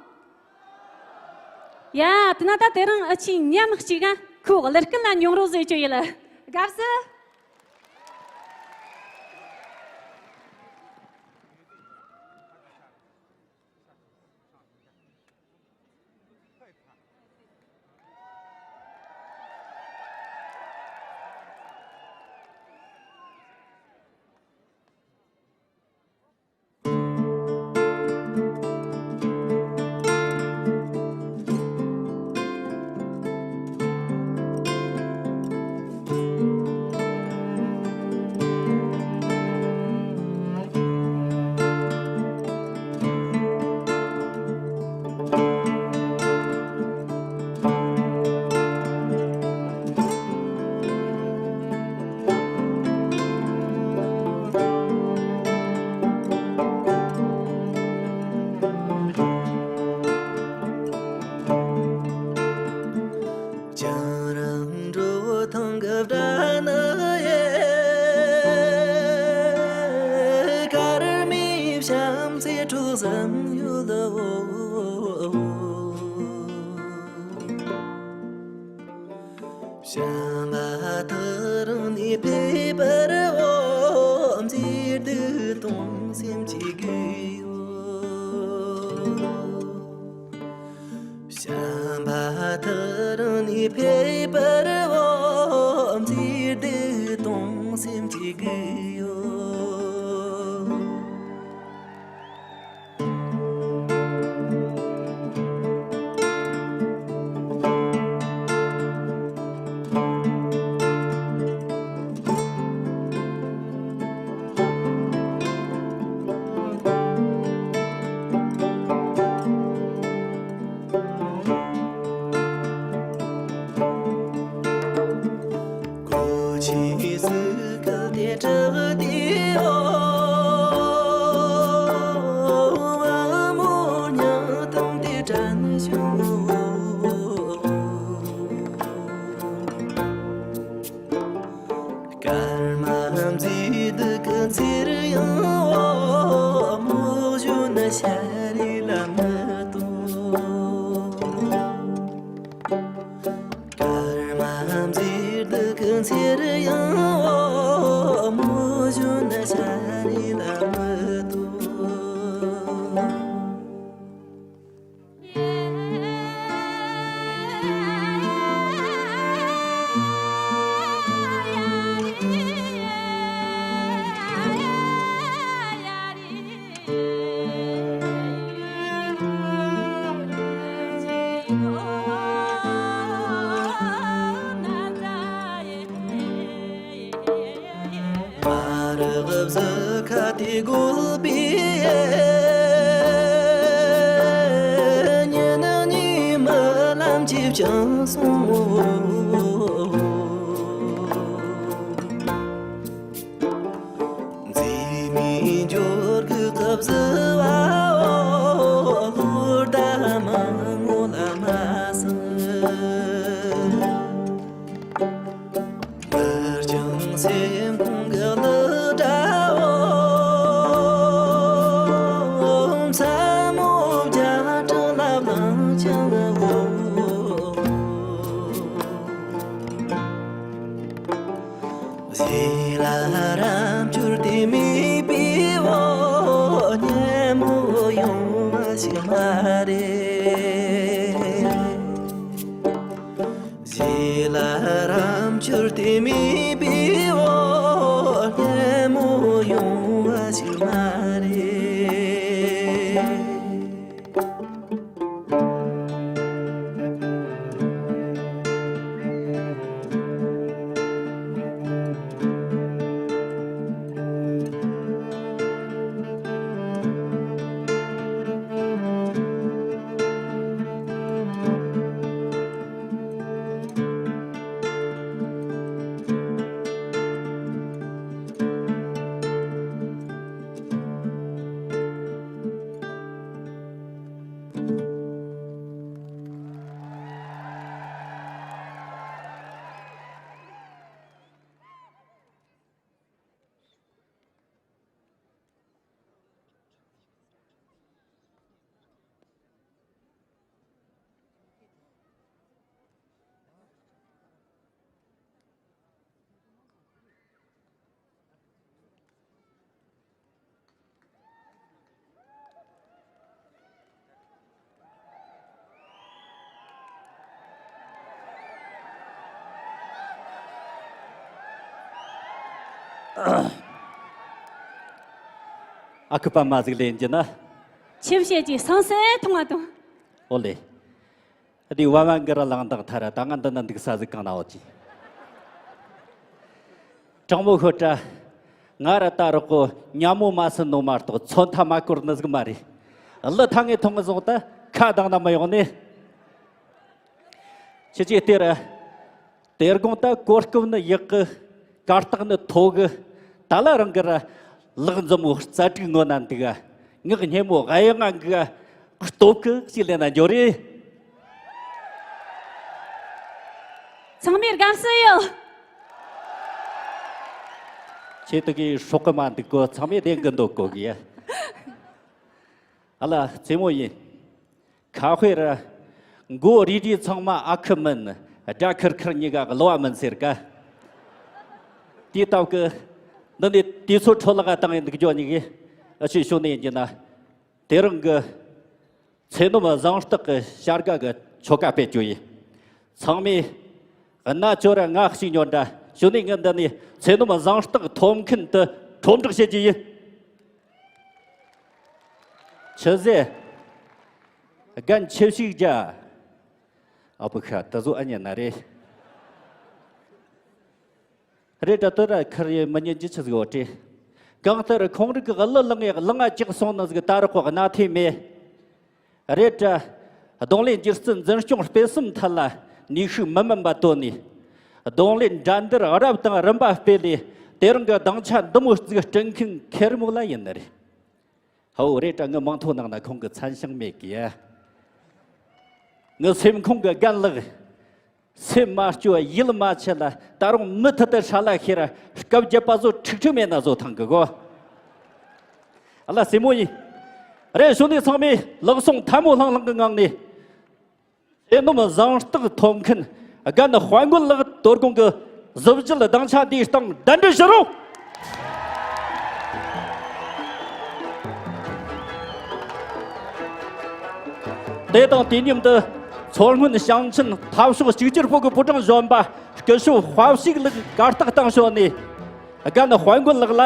ཡ་དེ་ན་ད་དེ་རིང་ཨ་ཆི་མཉམ་གཅིག་ག་ཁོ་གླུ་སྐད་ལ་མྱོང་རོགས་ཟེར་རྒྱུ་ཡིན་ལ། དགའ་བསུ། བྱམས་པ་ཐུགས་རིང་ནས་ཕེབས་པར་འོ། མཛེས་སྡུག་གཏོང་སེམས་ཀྱི་གུས་ཡོད། བྱམས་པ་ཐུགས་རིང་ནས་ཕེབས་པར་འོ། མཛེས་སྡུག་གཏོང་སེམས་ཀྱི་གུས་ཡོད། མཛེས་སྡུག་གི་ཚེར་ཡང་འོ་མོ་བཞོན་ན་ཤར་རི་ལ་མི་ཐོ། མ་རབས་གཟི་ཁ་དེ་བགོས་པའི་ཉིན་གཉིས་རྨི་ལམ་གྱིས་བཅིངས་སོང་། མཛེས་མའི་འབྱོར་གྱི་སྐབས་སུ་བ་འོ་ལོ་ཟླ་མང་ངོ་ལ་མ་སང་། འབུར་ཀྱང་སེམས་ཁོང་གི་ལུ་འདྲ་འོ། མཚན་མོ་བརྒྱ་ཕྲག་ལ་བླངས་ཀྱང་འོ། ཟས་ལ་རབ་འབྱོར་དེ་མེད་པའི་འོ། སྙན་མོ་ཡོང་བ་ཞིག་མ་རེད། ཟས་ལ་རབ་འབྱོར་དེ་མེད་པའི་འོ། སྙན་མོ་ཡོང་བ་ཞིག་མ་རེད། ཨ་ཁུ་པདྨ་ཟིག་ལེན་རྒྱུ་ན། ཆིབས་ཞལ་གྱི་སང་སེ་མཐོང་བ་དང་། ཨོ་ལེ། འདི་བ་བ་འགི་ར་ལང་དག་ཐ་ར་ད་ང་འདི་ན་འདུག་ས་ཟིག་གང་ན་འོ་ཅི། དྲང་མོ་ཤོད་དྲ། ང་ར་ད་རོག་གོ་ཉ་མོ་མ་སུ་ནོ་མ་གཏོགས་ཚོན་མཐའ་མ་བསྐོར་ནི་ཟིག་མ་རེད། གླུ་ཐ་ངས་ཐོང་ངི་བཟུང་ད་ཁ་གདང་ན་མི་ཡོང་ནི། ཁྱེད་ཀྱིས་དེ་ར། དེ་དགོང་ད་གོ་སྐབས་ནི་ཡག་གི། གར་སྟེགས་ནི་མཐོ་གི། ད་ལ་རང་གི་ར། ལག་འཛོམས་མོ་རྩ་དྲུག་ངོ་ན་འདུག་ག་ངག་སྙན་མོ་གཡུ་ང་འགུག་ག་སྟོབས་གི་ཞིག་ལེན་ན་འགྱོ་རེ། ཚང་མས་དགའ་བསུ་ཡོད། ཁྱེད་དུ་གི་སྲོག་གི་མ་འདུག་གོ་ཚང་མས་བདེན་གི་འདུག་གོ་གི་ཡ། ཨ་ལ་རྩེད་མོ་ཡིན། ཁ་དཔེ་ར། མགོ་རིལ་རིལ་ཚང་མ་ཨ་ཁུ་མིན། སྒྲ་ཁུར་ཁུར་གཉིས་ཀ་གློ་བ་མིན་ཟེར་ཀ་དེའི་སྟབས་ཀྱི། འདི་ནི་དུས་ཚོད་འཕྲོ་བརླག་བཏང་ཡིན་འདུག་རྒྱུ་གཉིས་ཀྱིས་ཨ་ཆུ་ཤོ་ནས་ཡིན་གྱི་ན། དེ་རིང་གི། ཚེ་ནོམ་བཟང་རྟགས་ཀྱི་བྱ་དགའ་གི་ཆོ་ག་སྤེལ་རྒྱུ་ཡིན། ཚང་མས། གནའ་ཅོ་ར་ང་ཞིག་ཉོ་འདྲ་ཞུ་ནས་ངས་འདི་ནས་ཚེ་ནོམ་བཟང་རྟགས་ཐོབ་མཁན་དུ་ཁྲོམ་བསྒྲགས་བྱེད་ཀྱི་ཡིན། ཆི་ཟེ། རྒན་ཆེ་ཞིག་རྒྱ། ཨ་བུ་ཤ་ད་བཟོ་ཨ་ཉན་ན་རེད། རེད་དྲ་དོ་ར་ཁར་ཡེ་མི་ཉན་གྱི་ཆི་ཟིག་འོ་ཏྲེ། གང་ལྟར་ཁོང་རིགས་ཀྱི་གླུ་ལངས་ཡག་ལངས་ང་ཅིག་སོང་ནི་ཟིག་ད་རག་གོ་གནའ་ཐེ་མེད། རེད་དྲ། རྡུང་ལེན་སྒྱུ་རྩལ་འཛིན་སྐྱོང་སྤེལ་གསུམ་ཐད་ལ་ནུས་ཤུགས་མི་དམན་པ་བཏོན་ནས། རྡུང་ལེན་འགྲན་བསྡུར་རབ་དང་རིམ་པ་སྤེལ་ལས་དེ་རིང་གི་སྡིངས་ཆ་འདི་མོ་བརྩིགས་སྐྲུན་མཁན་མཁས་མོ་ལ་ཡིན་ནི་རེད། ཧའོ་རེད་དྲ་ངི་མིང་ཐོ་ནང་ན་ཁོང་གི་མཚན་བྱང་མེད་གི་ཡ། ངི་སེམས་ཁོང་གི་རྒན་ལགས། སེམས་མ་སྐྱོ་ཡིད་མ་ཆད་ལ་ད་རུང་མུ་མཐུད་དུ་ཧྲ་ལ་ཤེས་ར་སྐབས་བརྒྱད་པ་བཟོ་ཁྲིག་ཁྲིག་མེད་ན་བཟོ་ཐང་གི་གོ། ཨ་ལ་སེ་མོ་ཡིན། རེད་ཞུ་ནས་ཚང་མས་ལག་ཟུང་ཐལ་མོ་ལྷང་ལྷང་གི་ངང་ནས། ཚེ་ནོམ་བཟང་རྟགས་ཐོབ་མཁན་ རྒན་དཔལ་མགོན་ལགས་དོ་དགོང་གི་གཟི་བརྗིད་སྡིངས་ཆ་འདིའི་སྟེང་གདན་འདྲེན་ཞུ་རོགས། དེ་དང་དུས་མཉམ་དུ་མཚོ་སྔོན་ཞིང་ཆེན་འཐབ་ཕྱོགས་གཅིག་གྱུར་པུའུ་གི་པུའུ་ཀྲང་གཞོན་པ་སྐུ་ཞབས་དཔའ་ཞིག་ལགས་གར་སྟེགས་སྟེང་བྱོན་ནས། རྒན་དཔལ་མགོན་ལགས་ལ་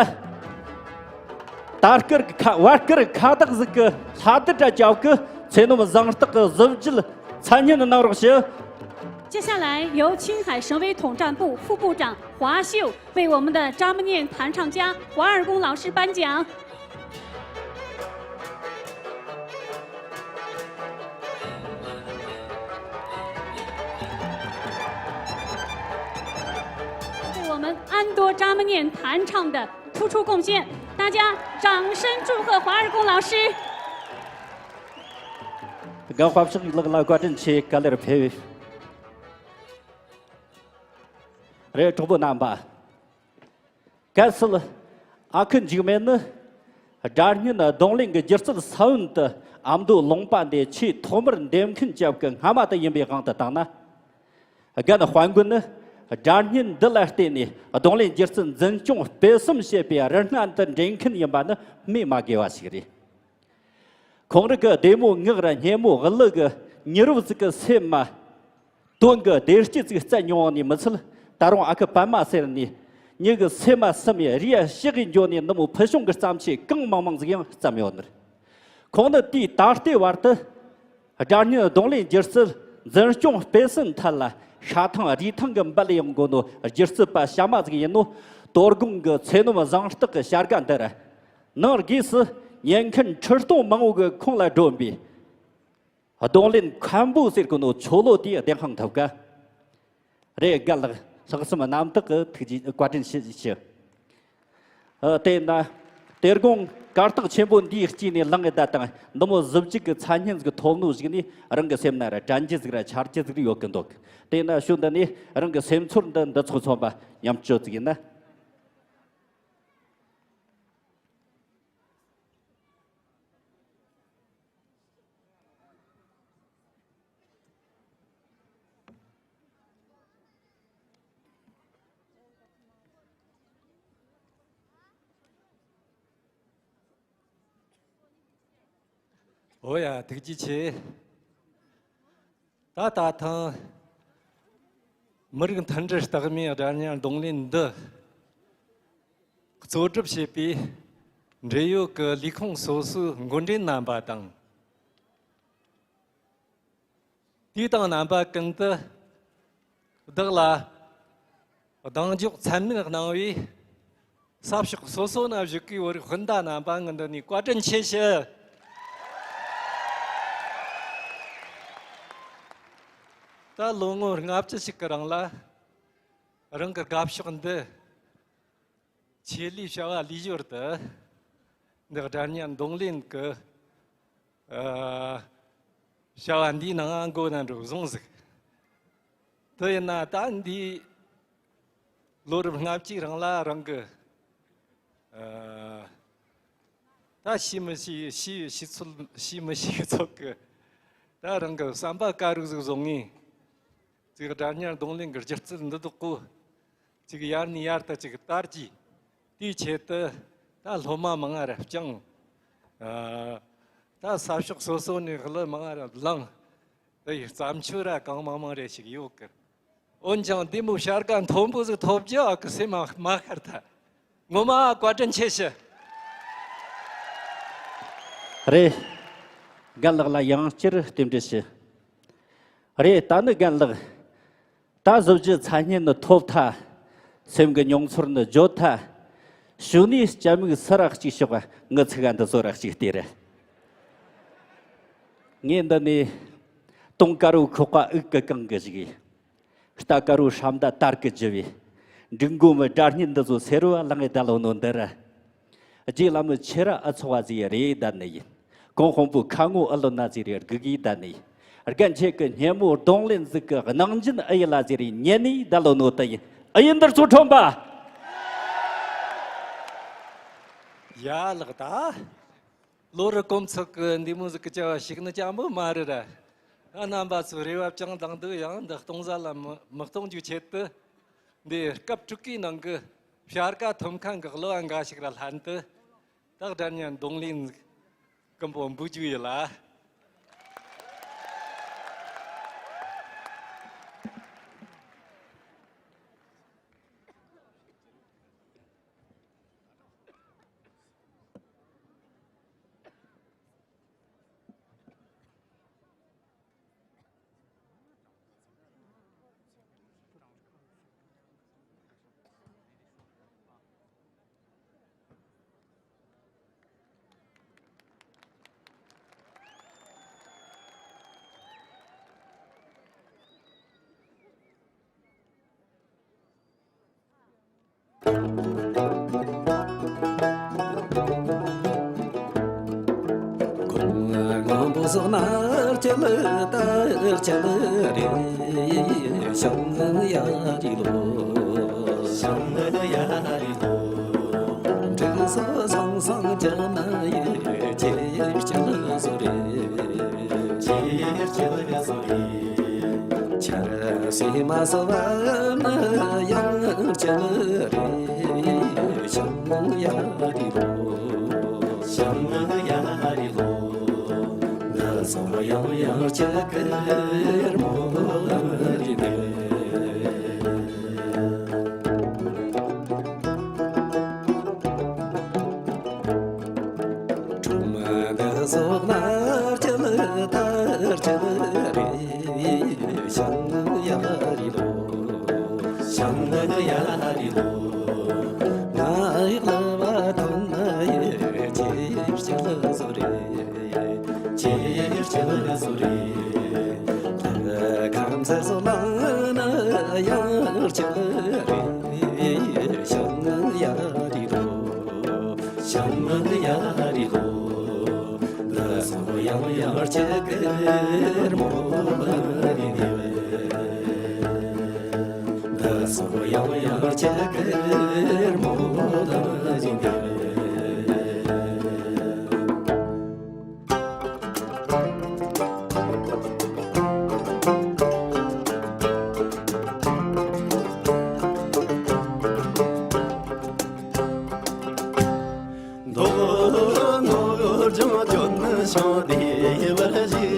ད་སྐར་གྱི་ཁ་བར་སྐར་ཁ་བཏགས་ཟིག་གི་ལྷ་དར་འདྲ་བཅའ་གི་ཚེ་སྣོམ་གཟེངས་རྟགས་ཀྱི་གཟི་བརྗིད་མཚན་སྙན་གནང་རོགས་ཞུ། 接下来由青海省委统战部副部长华秀为我们的扎木念弹唱家华尔公老师颁奖。 为我们安多扎木念弹唱的突出贡献，大家掌声祝贺华尔公老师。 རྒན་དཔའ་ཞིག་ལགས་ལ་བཀའ་དྲིན་ཆེ། ག་ལེར་ཕེབས། རེད། གྲོགས་པོ་རྣམ་པ། གལ་སྲིད་ཨ་ཁུ་འཇིགས་མེད་ནི་སྒྲ་སྙན་རྡུང་ལེན་གྱི་སྒྱུ་རྩལ་ས་བོན་དུ་ཨ་མདོའི་ལུང་པ་འདི་ཆེས་ཐོག་མར་འདེམས་མཁན་ཅིག་གི་སྔ་མ་དེ་ཡིན་པའི་དབང་དུ་བཏང་ན། རྒན་དཔལ་མགོན་ནི་སྒྲ་སྙན་འདི་ལ་བརྟེན་ནས་རྡུང་ལེན་སྒྱུ་རྩལ་འཛིན་སྐྱོང་སྤེལ་གསུམ་བྱེད་པའི་རི་སྣ་འདི་འདྲེན་མཁན་ཡིན་པ་ནི་སྨོས་མ་དགོས་པ་ཞིག་རེད། ཁོང་རང་གི་བདེ་མོ་ངག་ར་སྙན་མོ་གླུ་གི་མྱུར་བ་ཟིག་གི་སེམས་མ། དོན་གྱི་བདེ་སྐྱིད་ཅིག་བསྩལ་མྱོང་ནི་མི་ཚད། ད་རུང་ཨ་ཁུ་པད་མ་ཟེར་ནི་མྱི་གི་སེམས་མ་སུམ་ཡི་རི་ཡ་ཞིག་གི་འགྱོ་ནི་འདི་མོ་ཕུལ་བྱུང་གི་བརྩམས་ཆོས་གང་མང་མང་ཟིག་ཡང་བརྩམས་ཡོད་ནི་རེད། ཁོང་ནི་དུས་ད་ལྟའི་བར་དུ་སྒྲ་སྙན་རྡུང་ལེན་སྒྱུ་རྩལ་འཛིན་སྐྱོང་སྤེལ་གསུམ་ཐད་ལ་ཤ་ཐང་རུས་ཐང་གི་འབུལ་ཡོང་དགོས་ནོ་སྒྱུ་རྩལ་པ་གཤའ་མ་ཟིག་ཡིན་ནོ། དོ་དགོང་གི་ཚེ་སྣོམ་གཟེངས་རྟགས་ཀྱི་བྱ་དགའ་འདི་ར། ནང་སྒོས་སུ་ཉན་མཁན་ཁྲི་སྟོང་མང་བོ་གི་ཁོང་ལ་སྒྲོན་པའི་རྡུང་ལེན་མཁན་པོ་ཟེར་གོ་ནོ་ཆོ་ལོ་དེ་བདེན་དཔང་ཐོབ་ག། རེད། རྒན་ལགས་ལྷག་བསམ་རྣམ་དག་གི་ཐུགས་རྗེ་བཀའ་དྲིན་ཆེ་ཞུ། ཨ། དེས་ན་དེ་དགོང་གར་སྟེགས་ཆེན་པོ་འདིའི་དཀྱིལ་ནས་ལངས་ཡོད་ད་དང་འདི་མོ་གཟི་བརྗིད་ཀྱི་མཚན་སྙན་ཟིག་ཐོབ་ནོ་ཞིག་ནས་རང་གི་སེམས་ན་ར་དྲན་རྒྱུ་ཟིག་ར་འཆར་རྒྱུ་ཟིག་ཡོད་གི་འདུག་དེས་ན་ཞོ་འདི་ནས་རང་གི་སེམས་ཚོར་འདི་འདི་ཚོ་མཚོན་པ་མཉམ་སྤྱོད་ཟིག་ཡིན་ན། ཨོ་ཡ། ཐུགས་རྗེ་ཆེ། ད་ད་ཐེངས་མི་རིགས་མཐུན་སྒྲིལ་རྟགས་མའི་སྒྲ་སྙན་རྡུང་ལེན་འདི་གཙོ་སྒྲུབ་བྱེད་པའི་འབྲེལ་ཡོད་ཀྱི་ལས་ཁུངས་སོ་སོའི་འགོ་འདྲེན་རྣམ་པ་དང་། དུས་དང་རྣམ་པ་ཀུན་ཏུ་བདག་ལ་གདེང་འཇོག་ཚད་མེད་གནང་བའི་ས་ཕྱོགས་སོ་སོ་ན་བཞུགས་པའི་བོད་རིགས་སྤུན་ཟླ་རྣམ་པ་ངས་འདི་ནས་བཀའ་དྲིན་ཆེ་ཞུ། ད་ལོ་ངོ་ལྔ་བཅུ་ཞིག་གི་རིང་ལ་རང་གི་དགའ་ཕྱོགས་འདི་ཆེད་ལས་བྱ་བ་ལས་ཞོར་དུ་འདི་སྒྲ་སྙན་རྡུང་ལེན་གྱི་ཨ་བྱ་བ་འདིའི་ནང་མགོ་ན་འགྲོ་བཟུང་ཟིག་དེ་ཡིན་ན་ད་འདི་ལོ་རབས་ལྔ་བཅུའི་རིང་ལ་རང་གི་ཨ་ད་ཤེས་མི་ཤེས། ཤེས་ཤེས་ཚོད། ཤེས་མི་ཤེས་ཚོད་ཀྱི་ད་རང་གི་བསམ་པ་དཀར་རུག་ཟིག་བཟུང་ངས་ཅིག་སྒྲ་སྙན་རྡུང་ལེན་གྱི་སྒྱུ་རྩལ་འདི་དག་གོ། ཅིག་ཡར་ནས་ཡར་དུ་ཅིག་དར་གྱིས། དེའི་ཆེད་དུ་ད་སློབ་མ་མང་ང་ར་བསྐྱངས། ཨ་ད་ས་ཕྱོགས་སོ་སོ་ནས་གླུ་མང་ང་ར་བླངས། དེ་ཡི་བརྩམས་ཆོས་ར་གང་མང་མང་རེ་ཞིག་ཡོད་གི། འོན་ཀྱང་འདི་མོ་བྱ་དགའ་མཐོན་པོ་ཟིག་ཐོབ་རྒྱུ་ཨ་ཁུ་སེམས་མ་མ་ཤར་ཐལ། ངོ་མ་བཀའ་དྲིན་ཆེ་ཞུ། རེད། རྒན་ལགས་ལ་ཡང་བསྐྱར་རྟེན་འབྲེལ་ཞུ། རེད། ད་ནི་རྒན་ལགས། ད་གཟི་བརྗིད་མཚན་སྙན་ནི་ཐོབ་ཐལ། སེམས་ཀྱི་མྱོང་ཚོར་ནི་བརྗོད་ཐལ། གཞུག་ནས་སྐྱ་མིག་སུ་ར་གཅིག་ཤོག་ངི་ཚིག་ག་འདི་ཚོ་ར་གཅིག་ལྟོས་ར། ངས་འདི་ནས་དུང་དཀར་བོ་ཁོག་པ་དབུགས་ཀྱི་གང་གི་བཞུགས། རྟ་དཀར་བོ་ཧྲམ་ད་དར་གི་རྒྱུ་བས། འབྲུག་མགོ་མི་སྒྲ་སྙན་འདི་ཚོ་སེར་བ་ལངས་ངེ་ད་ལོ་ནོ་འདི་ར། རྗེ་བླ་མའི་ཆེ་ར་ཨ་ཚོགས་པ་ཟིག་རེད་ད་ནི་ཡིན། གོང་དཔོན་པོའི་ཁ་ངོ་ཨ་ལོ་ན་ཟིག་རེད་དགུ་གི་ད་ནི་ཡིན། རྒན་ཁྱེད་ཀྱི་སྙན་མོ་རྡུང་ལེན་ཟིག་གི་གནང་སྦྱིན་ཨ་ཡི་ལ་ཟིག་རེད་ཉན་ནི་ད་ལོ་ནོ་ད་ཡིན། ཨ་ཡིན་འདིར་ཚོ་ཁྲོམ་པ། ཡ་ལགས་ད། ལོ་རེ་གོམ་ཚོད་ཀྱི་འདི་མོ་ཟིག་གི་བྱ་བ་ཞིག་ནི་ཅང་པོ་མ་རེད་ར། ཨ། རྣམ་པ་ཚོས་རེ་བ་བཅངས་དང་འདུག། ཡང་འདི་གཏོང་ས་ལ་མི་མི་གཏོང་རྒྱུའི་ཆེད་དུ། འདི་སྐབས་དྲུག་གི་ནང་གི་བྱ་དགའ་ཐོབ་མཁན་གྱི་གླུ་བ་འགའ་ཞིག་ར་ལྷན་དུ། ད་དགྲ་གཉེན་གདོང་ལེན་ཀུན་པོ་འབུལ་རྒྱུ་ཡིན་ལ། སྔོན་པོ་སོགས་ནར་གྱི་ལྟར་གྱི་རེ། ཞང་ཡ་རི་ལོ། ཞང་ཡ་རི་ལོ། འབྲུག་སོགས་སང་སང་གྱི་ན་ཡི་ཅེར་ཅེར་བཟོ་རེ། ཅེར་ཅེར་བཟོ་རེ། ཆར་སེ་མ་སོ་བ་ན་ཡང་ཅི་རེ། ཞང་ཡ་རི་ལོ། ཞང་ཡ་རི་ལོ། ང་སོ་ཡང་ཡང་ཅི་ཀིར་མོ་རི་ནེ། ཁྲོམ་འདི་སོགས་ལ་ཅི་ལ་ལྟར་ཅི་རེ། ཞང་ཡ་རི་ལོ། ཞང་ཡ་རི་ལོ། ང་ཡི་ལ་བ་ཐོན་ན་ཡི་ཅེར་ཅེར་བཟོ་རེ། ཅེར་ཅེར་བཟོ་རེ། ཁམས་ཚ་སོགས་ལ་ན་ཡང་ཅི་རེ། ཞང་ཡ་རི་ལོ། ཞང་ཡ་རི་ལོ། ང་སོ་ཡང་ཡང་ཅི་ཀིར་མོ་རི་ནེ། ང་སོ་ཡང་ཡང་ཅི་ཀིར་མོ་རི་ནེ། མདོ་ནོར་ལྗང་ལྗོན་ཤིང་བདེ་བར་བཞད།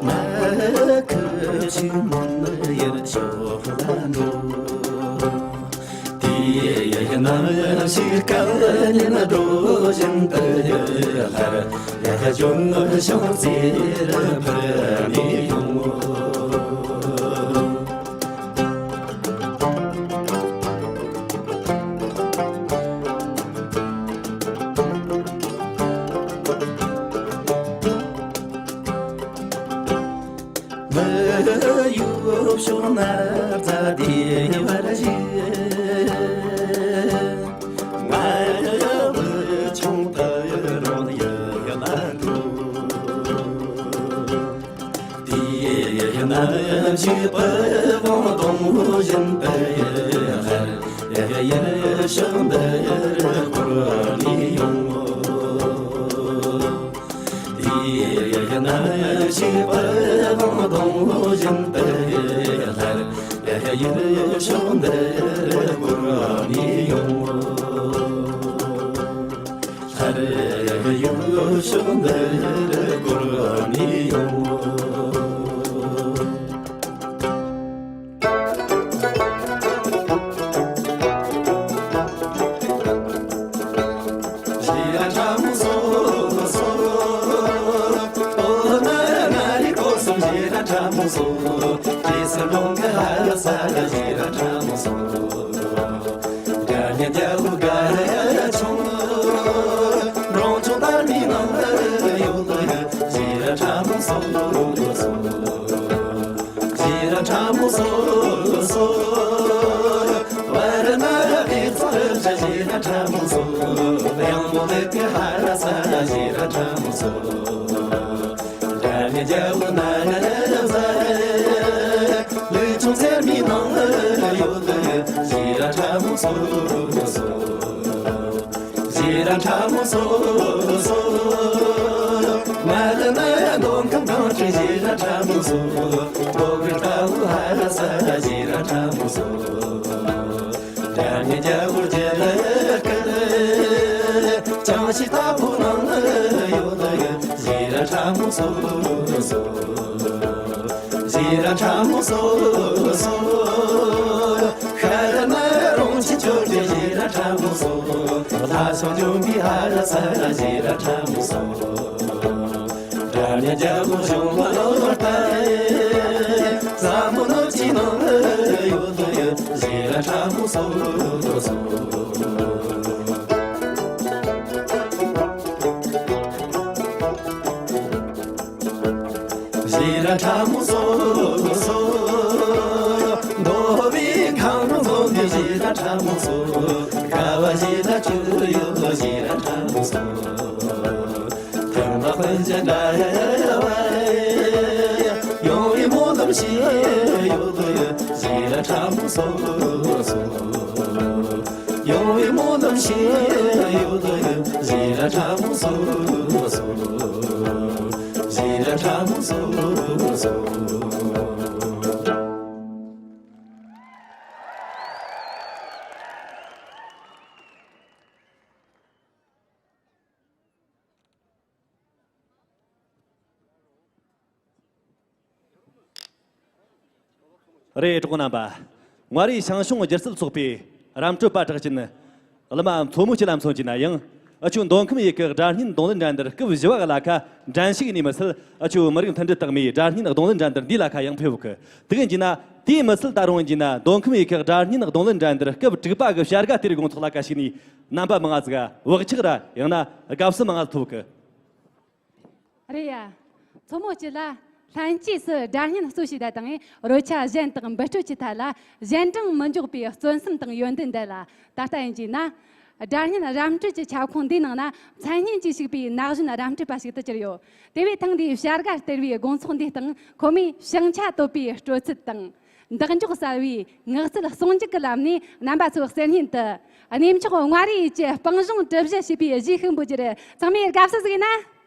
མ་ཁུ་ཆུ་མོན་ཡར་ཕྱོགས་ལ་འགྲོ། དེ་ཡི་ནམ་ཞིག་སྐལ་ཉིན་འགྲོ་བཞིན་དུ་སླར་ལྗོན་ཤིང་རྩེར་འཕུར་ནས་ཡོང་ངོ་། མི་ཡུལ་ཕྱོགས་ན་རྫ་དེ་བར་བཞུགས། ང་ཡི་ཆུང་དུ་རོལ་ཡུལ་ལ་འགྲོ། དེ་ཡི་ནམ་ཞིག་པི་ཝང་སྡོང་བཞིན་དུ་ཡར་ཡུལ་ཕྱོགས་འདིར་འཁོར་ནས་ཡོང་ངོ་། དེ་ཡི་ནམ་ཞིག་པི་ཝང་སྡོང་བཞིན་དུ་སླར་ཡུལ་ཕྱོགས་འདིར་འཁོར་ནས་ཡོང་ངོ་། སླར་ཡུལ་ཕྱོགས་འདིར་འཁོར་ནས་ཡོང་ངོ་། ཁྲ་མོ་སོ། རྡོ་གི་ཁྲ་བོ་ཧ་ས་ཞེ་ར་ཁྲ་མོ་སོ། འདྲ་མཉམ་རྒྱལ་པོ་རྒྱལ་ལ་སྐད། ཅང་ཤེས་ལྟ་བུ་ནང་ལ་ཡོད་ཡོད་ཞེ་ར་ཁྲ་མོ་སོ་སོ། ཞེ་ར་ཁྲ་མོ་སོ་སོ། ཤར་ན་རོང་ཆེན་ཆོས་རྒྱལ་ཞེ་ར་ཁྲ་མོ་སོ། ལྷ་བྱང་ལྗོན་པའི་ཧ་ར་ས་ར་ཞེ་ར་ཁྲ་མོ་སོ། འདྲ་མཉམ་རྒྱལ་པོ་གཞུང་ལ་ལོ་ལྟ། ས་མོ་ནུབ་ཀྱི་ནང་ལ་ཡོད་ཡོད་ཞེ་ར་ཁྲ་མོ་སོ་སོ། ཞེ་ར་ཁྲ་མོ་སོ་སོ། མདོ་བའི་ཁང་རོ་འཛོམས་ཏེ་ཞེ་ར་ཁྲ་མོ་སོ། དགའ་བ་ཞེ་ལ་ཆུ་ཡོད་ཞེ་ར་ཁྲ་མོ་སོ། ཐུགས་ལ་དཔལ་ཆེན་འདྲ་བ། ཡོང་བའི་སྨོན་ལམ་ཞིག་ཡོད་ཡོད་ཞེ་ར་ཁྲ་མོ་སོ་སོ། ཡོང་བའི་སྨོན་ལམ་ཞིག་ཡོད་ཡོད་ཞེ་ར་ཁྲ་མོ་སོ་སོ། ཞེ་ར་ཁྲ་མོ་སོ་སོ། རེད། གྲོགས་རྣམ་པ། མངའ་རིས་ཞང་ཞུང་སྒྱུ་རྩལ་ཚོགས་པའི་རམ་གྲོད་པ་གྲགས་ཅན་གླུ་མ་མཚོ་མོ་སྐྱིད་ལ་མཚོན་གྱི་ན་ཡང་། ཨ་ཆོའི་མདོ་ཁམས་ཡུལ་གྱི་སྒྲ་སྙན་རྡུང་ལེན་འགྲན་བསྡུར་སྐབས་བཞི་བ་གི་ལ་ཁ་འགྲན་ཞུགས་ནས་མི་ཚད། ཨ་ཆོའི་མི་རིགས་མཐུན་སྒྲིལ་རྟགས་མའི་སྒྲ་སྙན་རྡུང་ལེན་འགྲན་བསྡུར་འདིའི་ལ་ཁ་ཡང་ཕེབས་གི། དེ་གི་ཡིན་གྱི་ན། དེའི་མི་ཚད་ད་རུང་ཡིན་གྱི་ན། མདོ་ཁམས་ཡུལ་གྱི་སྒྲ་སྙན་རྡུང་ལེན་འགྲན་བསྡུར་སྐབས་དྲུག་པ་གི་བྱ་དགའ་སྟེར་དགོང་ཚོགས་ལ་ཁ་ཞུགས་ནས་རྣམ་པ་མང་ང་ཟིག་བག་ཆགས་ར་ཡང་ན་དགའ་བསུ་མང་ང་ཐོབ་གི། རེད་ཡ། མཚོ་མོ་སྐྱིད་ལ། ལྷན་སྐྱེས་སུ་སྒྲ་སྙན་གཙོ་བྱས་བསྡད་དང་། རོལ་ཆ་གཞན་དང་འབུད་སྤྲོད་ཀྱི་ཐད་ལ་གཞན་དྲིང་མི་འཇོག་པའི་བརྩོན་སེམས་དང་ཡོན་ཏན་ལྡན་ལ། ད་ལྟ་ཡིན་གྱི་ན། སྒྲ་སྙན་རམ་གྲོས་ཀྱི་ཁྱབ་ཁོངས་འདིའི་ནང་ན་མཚན་སྙན་གྱིས་ཕྱུག་པའི་ན་གཞོན་རམ་གྲོས་པ་ཞིག་ཏུ་གྱུར་ཡོད། དེ་བས་ཐེངས་འདིའི་བྱ་དགའ་སྟེར་བའི་དགོང་ཚོགས་འདིའི་སྟེང་ཁོ་མོས་ཞེང་ཆ་དོད་པའི་སྤྲོ་ཚད་དང་། འདེགས་འཇོག་གསར་བའི་ངག་རྩལ་ཟུང་འཇུག་གི་ལམ་ནས་རྣམ་པ་ཚོའི་གསེར་སྙན་དུ་གནས་མཆོག་མངའ་རིས་ཡུལ་གྱི་སྤང་གཞུང་གྲུ་བཞི་ཞེས་པའི་གཞས་ཤིག་འབུལ་རྒྱུར་ཚང་མས་དགའ་བསུ་ཞུ་གི་ན།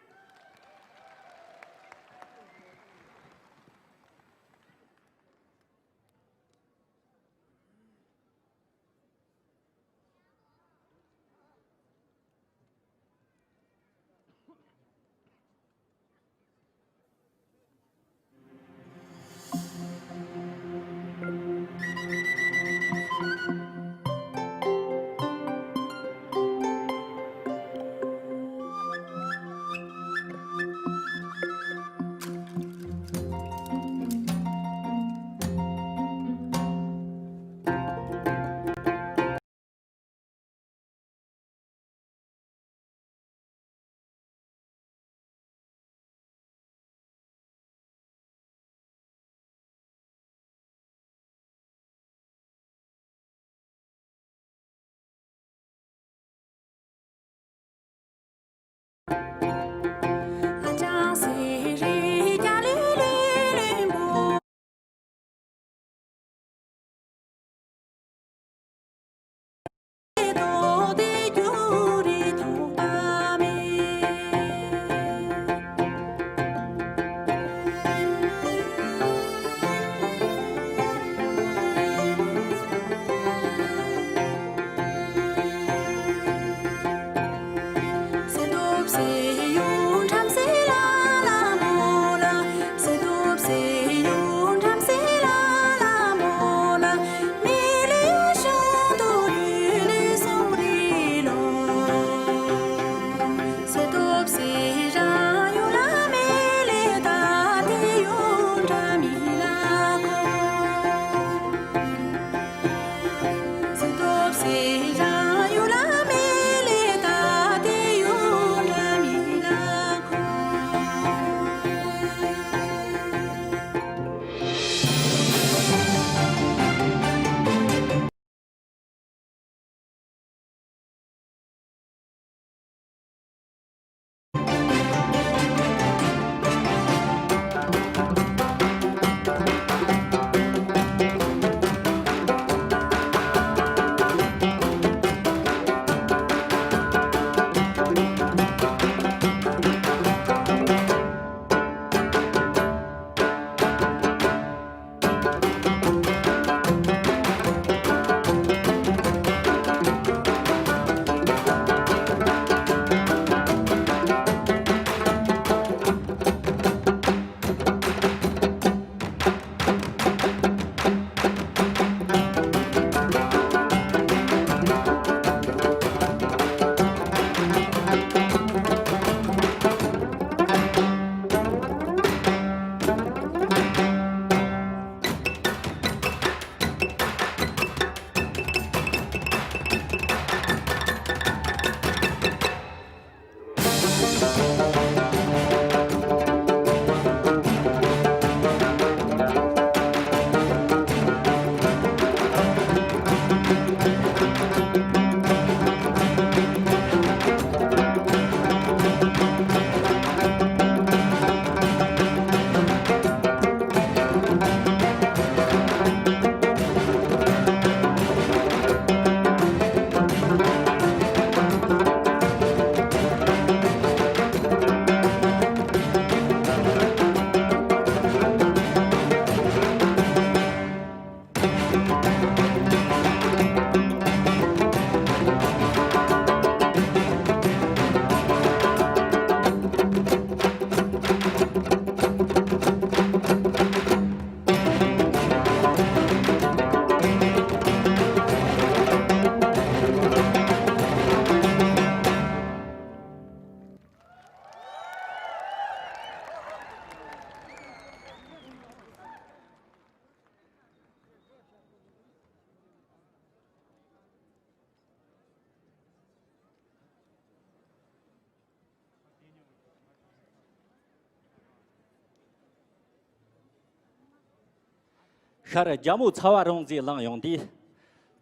ཁར་རྒྱ་མོ་ཚ་བ་རོང་ཟིག་ལངས་ཡོང་དུས།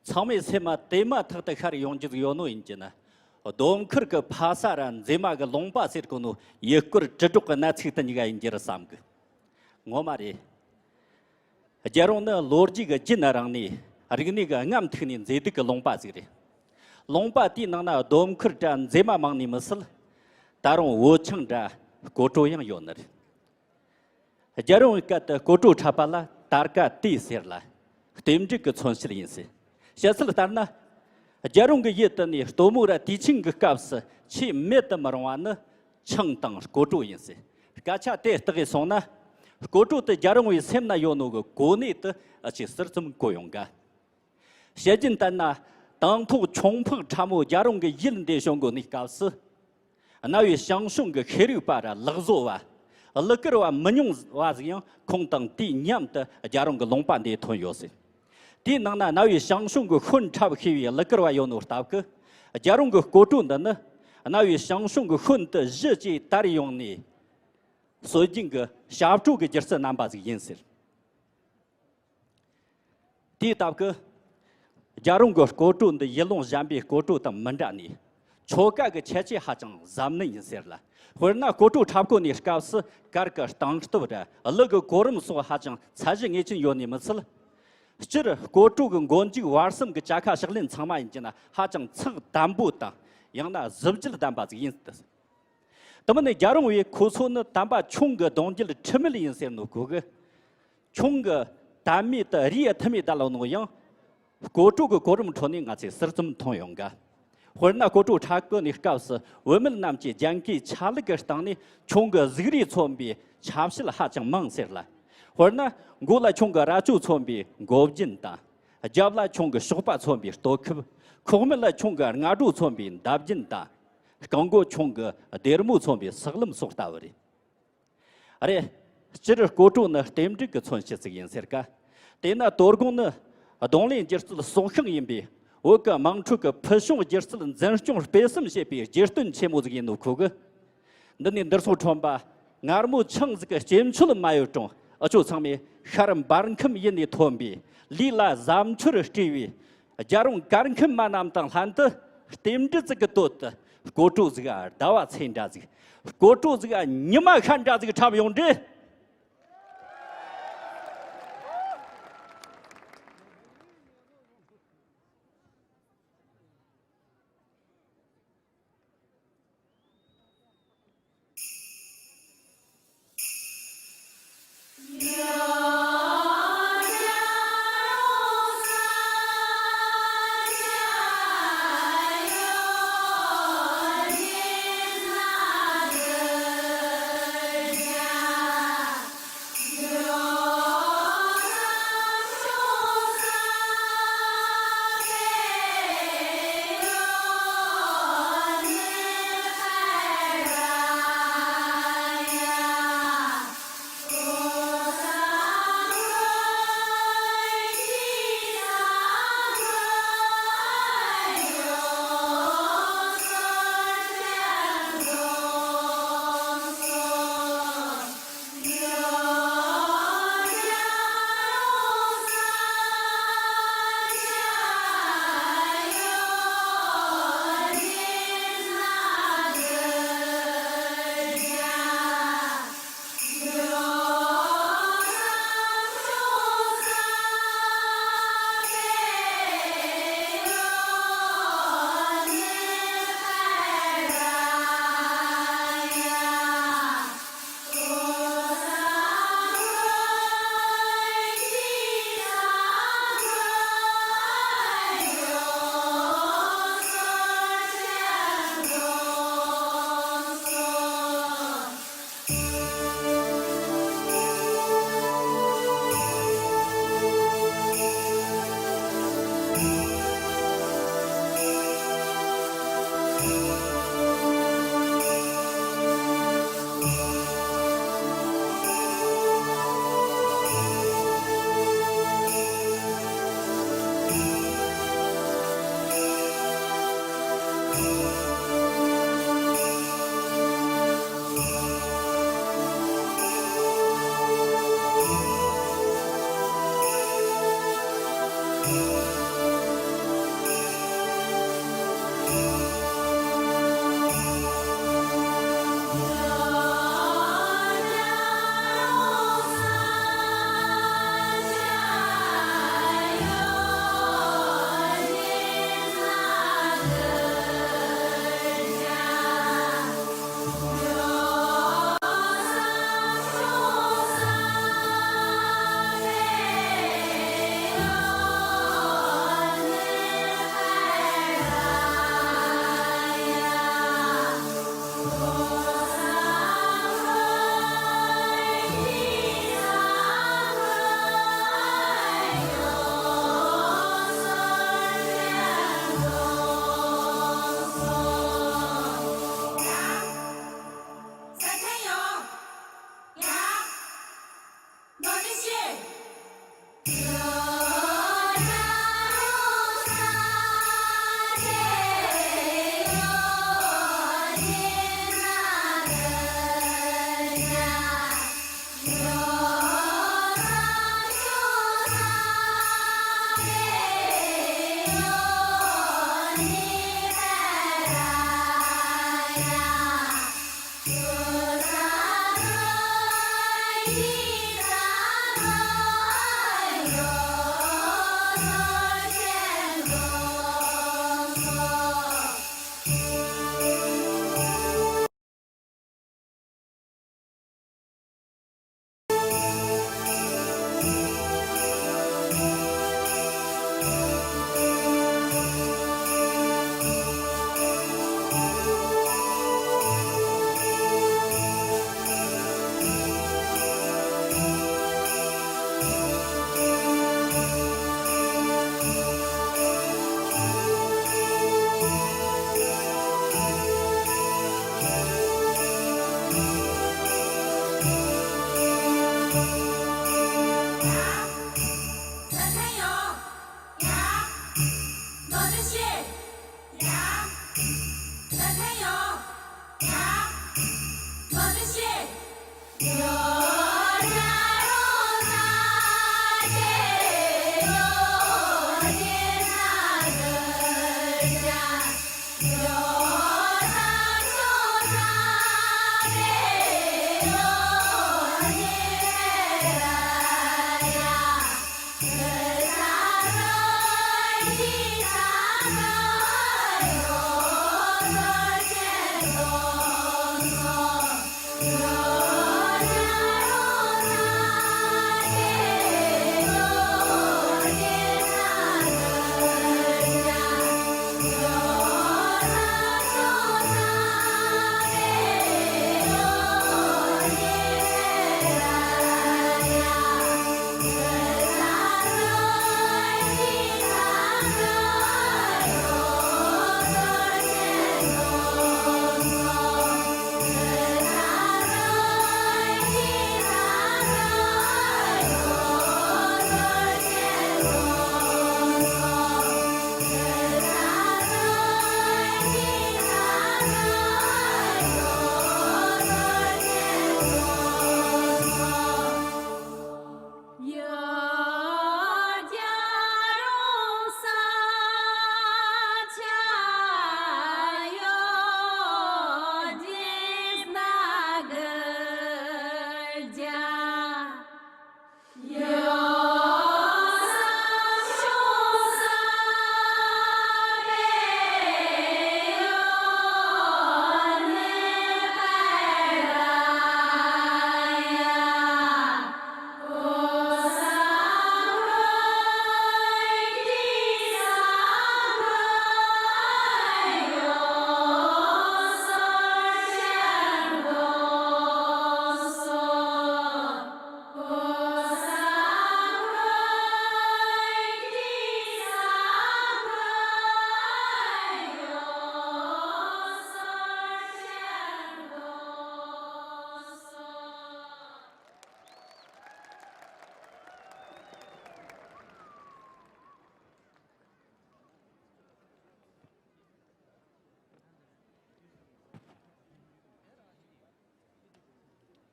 ཚང་མའི་སེམས་མ་དེ་མ་ཐག་ཏུ་ཤར་ཡོང་རྒྱུ་ཟིག་ཡོད་ནོ་ཡིན་གྱི་ན། སྡོམ་མཁར་གི་ཕ་ས་ར་མཛེས་མ་གི་ལུང་པ་ཟེར་གོ་ནོ་ཡུལ་སྐོར་དྲིལ་སྒྲོག་གི་གནས་ཚིག་དེ་གཉིས་ཀ་ཡིན་རྒྱུ་རེད་བསམ་གི། ངོ་མ་རེད། རྒྱལ་རོང་ནི་ལོ་རྒྱུས་ཀྱི་རྒྱུན་རིང་ནས་རིག་གནས་ཀྱི་རྔམ་མཐུག་ནས་མཛེས་སྡུག་གི་ལུང་པ་ཟིག་རེད། ལུང་པ་དེའི་ནང་ན་སྡོམ་མཁར་འདྲ་མཛེས་མ་མང་ནི་མི་སྲིད། ད་རུང་བོད་ཆང་འདྲ་སྐོར་བྲོ་ཡང་ཡོད་ནི་རེད། རྒྱལ་རོང་གི་སྐད་དུ་སྐོར་བྲོ་འཁྲབ་པ་ལ་དར་དཀའ་དུས་ཟེར་ལ། རྟེན་འབྲེལ་གྱི་མཚོན་བྱེད་ཡིན་ཟེར། བཤད་ཚུལ་ལྟར་ན། རྒྱལ་རོང་གི་ཡུལ་དུ་ནས་སྟོན་མོ་ར་དུས་ཆེན་གྱི་སྐབས་སུ་ཆེས་མེད་དུ་མི་རུང་བ་ནི་ཆང་དང་སྐོར་བྲོ་ཡིན་ཟེར། སྐད་ཆ་དེ་བརྟག་གིས་སོང་ན། སྐོར་བྲོ་དེ་རྒྱལ་རོང་བའི་སེམས་ན་ཡོད་ནོ་གི་གོ་གནས་དེ་ཨ་ཅེ་ཟུར་ཙམ་གོ་ཡོང་ག། བཤད་རྒྱུན་ལྟར་ན། དང་ཐོག་ཆོང་འཕགས་ཁྲ་མོ་རྒྱལ་རོང་གི་ཡུལ་འདི་བྱོན་དགོ་ནི་སྐབས་སུ། གནའ་བོའི་ཞང་ཞུང་གི་ཤེས་རིག་པ་ར་ལག་བཟོ་བ། གླུ་གར་བ་མི་ཉུང་བ་ཟིག་ཡང་ཁོང་དང་དུས་མཉམ་དུ་རྒྱལ་རོང་གི་ལུང་པ་འདིར་ཐོན་ཡོད་ཟེར། དེའི་ནང་ན་གནའ་བོའི་ཞང་ཞུང་གི་ཤོན་འཁྲབ་ཤེས་པའི་གླུ་གར་བ་ཡོད་ནོ་སྟབས་ཀྱིས། རྒྱལ་རོང་གི་སྐོར་བྲོ་འདི་ནི། གནའ་བོའི་ཞང་ཞུང་གི་ཤོན་དུ་གཞི་བཅས་དར་ཡོང་ནས། སྲོལ་རྒྱུན་གྱི་ཞབས་བྲོ་གི་སྒྱུ་རྩལ་རྣམ་པ་ཟིག་ཡིན་ཟེར། དེའི་སྟབས་ཀྱིས། རྒྱལ་རོང་གི་སྐོར་བྲོ་འདི་ཡུལ་ལུང་གཞན་པའི་སྐོར་བྲོ་དང་མི་འདྲ་ནས། ཆོ་ག་གི་ཁྱད་ཆོས་ཧ་ཅང་གཟབ་ནན་ཡིན་ཟེར་ལ། དཔེར་ན་སྐོར་བྲོ་འཁྲབ་གོ་ནི་སྐབས་སུ་གར་གྱི་སྟངས་སྟབས་ར་གླུ་གི་གོ་རིམ་སོགས་ཧ་ཅང་ཚད་གཞི་ངེས་ཅན་ཡོད་ནི་མི་ཚད། སྤྱིར་སྐོར་བྲོ་གི་མགོ་མཇུག་བར་གསུམ་གྱི་བཅའ་ཁ་ཕྱག་ལེན་ཚང་མ་ཡིན་གྱི་ན་ཧ་ཅང་ཚགས་དམ་པོ་དང་ཡང་ན་གཟི་བརྗིད་ལྡན་པ་ཟིག་ཡིན་ཏེ། དེ་མིན་ནི་རྒྱལ་རོང་བས་ཁོ་ཚོ་ནི་དམ་པ་ཁྱུང་གི་གདུང་རྒྱུད་ཁྲི་མེད་ཡིན་ཟེར་ནོ་གོ་གི། ཁྱུང་གི་དད་མོས་དེ་རིའི་ཐུ་མི་བརྡལ་ནོ་ཡང་། སྐོར་བྲོ་གི་གོ་རིམ་ཁྲོད་ནས་ང་ཚོས་ཟུར་ཙམ་མཐོང་ཡོང་ག། དཔེར་ན་སྐོར་བྲོ་འཁྲབ་གོ་ནི་སྐབས་སུ་བུད་མེད་རྣམས་ཀྱིས་རྒྱན་གོས་ཆ་ལུགས་ཀྱི་སྟེང་ནས་ཁྱུང་གི་གཟུགས་རིས་མཚོན་པའི་ཆ་བྱད་ཧ་ཅང་མང་ཟེར་ལ། དཔེར་ན་མགོ་ལ་ཁྱུང་གི་རྭ་ཅོ་མཚོན་པའི་མགོ་རྒྱན་དང་། རྒྱབ་ལ་ཁྱུང་གི་གཤོག་པ་མཚོན་པའི་སྟོད་ཁབ། ཁོག་སྨད་ལ་ཁྱུང་གི་རྔ་སྒྲོ་མཚོན་པའི་འདབ་རྒྱན་དང་། རྐང་མགོ་ཁྱུང་གི་སྡེར་མོ་མཚོན་པའི་སག་ལམ་སོགས་ལྟ་བུ་རེད། རེད། སྤྱིར་སྐོར་བྲོ་ནི་རྟེན་འབྲེལ་གྱི་མཚོན་བྱེད་ཅིག་ཡིན་ཟེར་ག། དེས་ན་དོ་དགོང་ནི་རྡུང་ལེན་སྒྱུ་རྩལ་སྲོག་ཤིང་ཡིན་པས་བོད་ཀྱི་དམངས་ཁྲོད་ཀྱི་ཕུལ་བྱུང་སྒྱུ་རྩལ་འཛིན་སྐྱོང་སྤེལ་གསུམ་བྱེད་པའི་རྒྱུ་སྟོན་ཆེན་མོ་ཟིག་ཡིན་ནོ་ཁོ་གི། འདི་ནས་འདིར་སོང་ཁྲོམ་པ། མངར་མོ་ཆང་ཟིག་གི་སྐྱེ་མཆོད་མ་ཡོད་རུང་འུ་ཆོ་ཚང་མས་ཤར་འབར་ཁམས་ཡུལ་ནས་ཐོན་པའི་ལུས་ལ་གཟབ་མཆོར་སྤྲས་པའི་རྒྱལ་རོང་གར་མཁན་མ་རྣམས་དང་ལྷན་དུ་རྟེན་འབྲེལ་ཟིག་གི་དོད་དུ་སྐོར་བྲོ་ཟིག་ཟླ་བ་ཚེས་འདྲ་ཟིག་སྐོར་བྲོ་ཟིག་ཉི་མ་ཤར་འདྲ་ཟིག་འཁྲབ་ཡོང་དྲེ།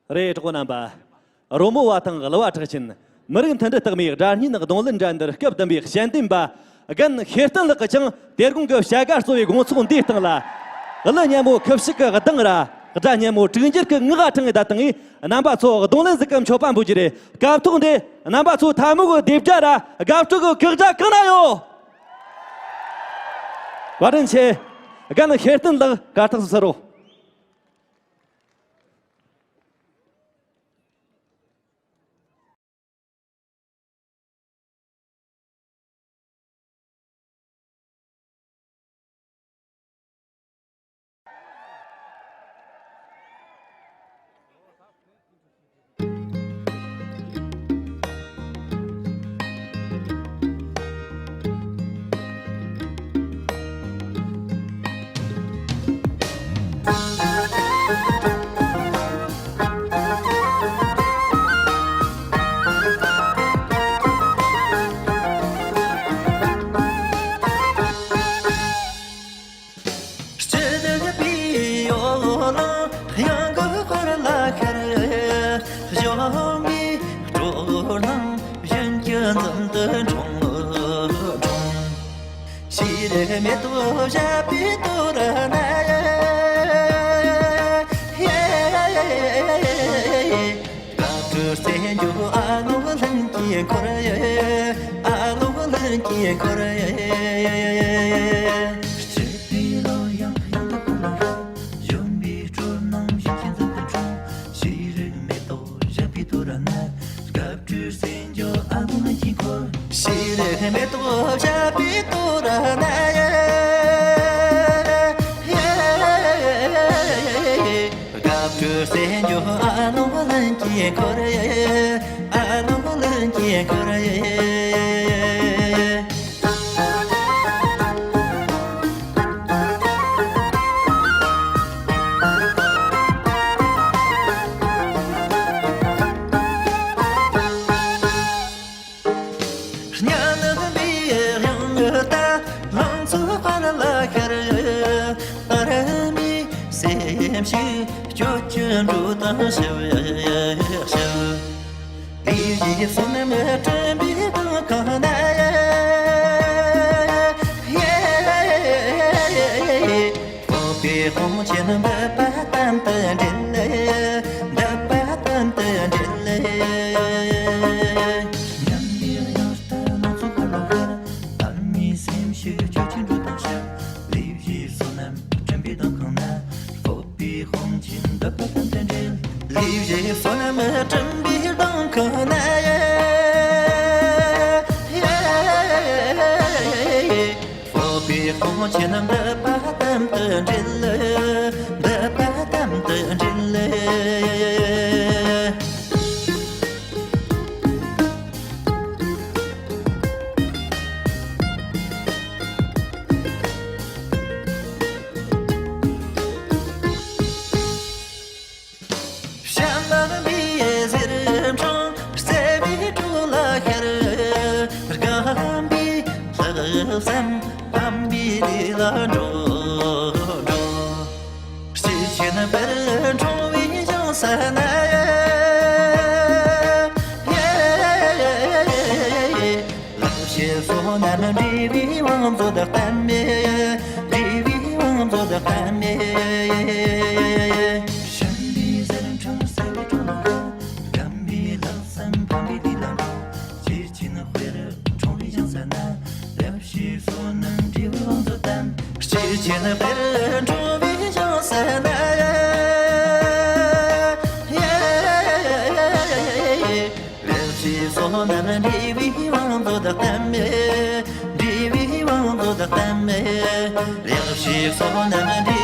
རེད། གྲོགས་པོ་རྣམ་པ། རོལ་མོ་བ་དང་གླུ་བ་གྲགས་ཅན། མི་རིགས་མཐུན་སྒྲིལ་རྟགས་མའི་སྒྲ་སྙན་རྡུང་ལེན་འགྲན་བསྡུར་སྐབས་བདུན་པའི་དཔྱད་འདེམས་པ་རྒན་ཤེར་བསྟན་ལགས་ཀྱིས་ཀྱང་དེ་དགོང་གི་བྱ་དགའ་གཙོ་བོའི་དགོང་ཚོགས་འདིའི་སྟེང་ལ། གླུ་སྙན་མོ་ཁུ་བྱུག་གི་གདངས་ར། སྒྲ་སྙན་མོ་དྲུག་འགྱུར་གྱི་ངག་ཕྲེང་ངེ་ད་བཏང་ངས་རྣམ་པ་ཚོ་རྡུང་ལེན་ཟིག་གི་མཆོད་པ་འབུལ་རྒྱུ་རེད། སྐབས་ཐོག་འདི་རྣམ་པ་ཚོ་ཐལ་མོ་གི་ལྡེབས་སྒྲ་ར་དགའ་སྤྲོ་གི་ཁག་སྒྲ་གང་ན་ཡོད། བཀའ་དྲིན་ཆེ། རྒན་ཤེར་བསྟན་ལགས་གར་སྟེགས་སུ་སོང་རོགས། སྤྱི་ཟླ་བཞི་པའི་ཡོ་ལང་དབྱངས་ཀྱི་འཁོར་ལ་ཤར། གཞོན་པའི་སྤྲོ་སྣང་གཞན་གྱི་འཛུམ་དུ་འཁྲུངས། འཁྲུངས། ཤེས་རིག་མེ་ཏོག་བཞད་པའི་དུས་ན། དགའ་སྤྲོའི་རྩེད་འཇོ་ཨ་ལོ་ལྷན་གྱིས་འཁོར། ཨ་ལོ་ལྷན་གྱིས་འཁོར། སྐྱིད་པའི་གླུ་དབྱངས་དབྱངས་ཀྱི་འཁོར་ལོ་ཤོར། གཞོན་པའི་སྤྲོ་སྣང་གཞན་གྱི་འཛུམ་དུ་འཁྲུངས། ཤེས་རིག་མེ་ཏོག་བཞད་པའི་དུས་ན། དགའ་སྤྲོའི་རྩེད་འཇོ་ཨ་ལོ་ལྷན་གྱིས་འཁོར། ཤེས་རིག་མེ་ཏོག་བཞད་པའི་དུས་ན། དགའ་སྤྲོའི་རྩེད་འཇོ་ཨ་ལོ་ལྷན་གྱིས་འཁོར། ཨ་ལོ་ལྷན་གྱིས་འཁོར། ཉ་ནག་པའི་དབྱངས་ལྟར་ལང་ཚོའི་དཔལ་ལ་ཤར། ཨ་ར་མི་སེམས་ཤིག་སྐྱོ་ཅན་འགྲོ་དང་ཞིབ་ཞིབ། དེ་ཡི་བསོད་ནམས་སྤྲིན་པའི་སྒང་ཁ་ན། སྤོབས་པའི་དབང་ཆེན་འདི་པ་དམ་དུ་འབྲེལ། འདི་པ་དམ་དུ་འབྲེལ། ཉམས་པའི་དབྱངས་ལྟར་ལང་ཚོ་ཁ་ལ་ཤར། ཨ་མའི་སེམས་ཤིག་སྐྱོ་ཅན་འགྲོ་དང་ཞིབ། ལས་བཞིའི་བསོད་ནམས་སྤྲིན་པའི་མདངས་ཁང་ན། སྤོབས་པའི་དབང་ཆེན་འདི་པ་དམ་དུ་འབྲེལ། ལས་བཞིའི་བསོད་ནམས་སྤྲིན་པའི་མདངས་ཁང་ན། སྤོབས་པའི་དབང་ཆེན་འདི་པ་དམ་དུ་འབྲེལ། འདི་པ་དམ་དུ་འབྲེལ། བྱམས་པའི་གཟིམ་ཆུང་བརྩེ་བའི་གྲོགས་ལ་ཤར། སྒོམ་པའི་ལྷག་བསམ་ཕམ་པའི་ལས་ལ་འགྲོ་འགྲོ། སྐྱེས་ཆེན་དཔལ་འཁྲུངས་པའི་ཞིང་ས་ན། ལེགས་བཤད་བསོད་ནམས་འབྲས་བུའི་བང་མཛོད་བརྟན་མས། འབྲས་བུའི་བང་མཛོད་བརྟན་མས། བྱམས་པའི་གཟིམ་ཆུང་བརྩེ་བའི་གྲོགས་ལ། སྒོམ་པའི་ལྷག་བསམ་ཕམ་པའི་ལས་ལ་འགྲོ། སྐྱེས་ཆེན་དཔལ་འཁྲུངས་པའི་ཞིང་ས་ན། ལེགས་བཤད་བསོད་ནམས་འབྲས་བུའི་བང་མཛོད་བརྟན། སྐྱེས་ཆེན་དཔལ་འཁྲུངས་པའི་ཞིང་ས་ན། ལེགས་བཤད་བསོད་ནམས་འབྲས་བུའི་བང་མཛོད་བརྟན་མས། འབྲས་བུའི་བང་མཛོད་བརྟན་མས། ལེགས་བཤད་བསོད་ནམས་འབྲས་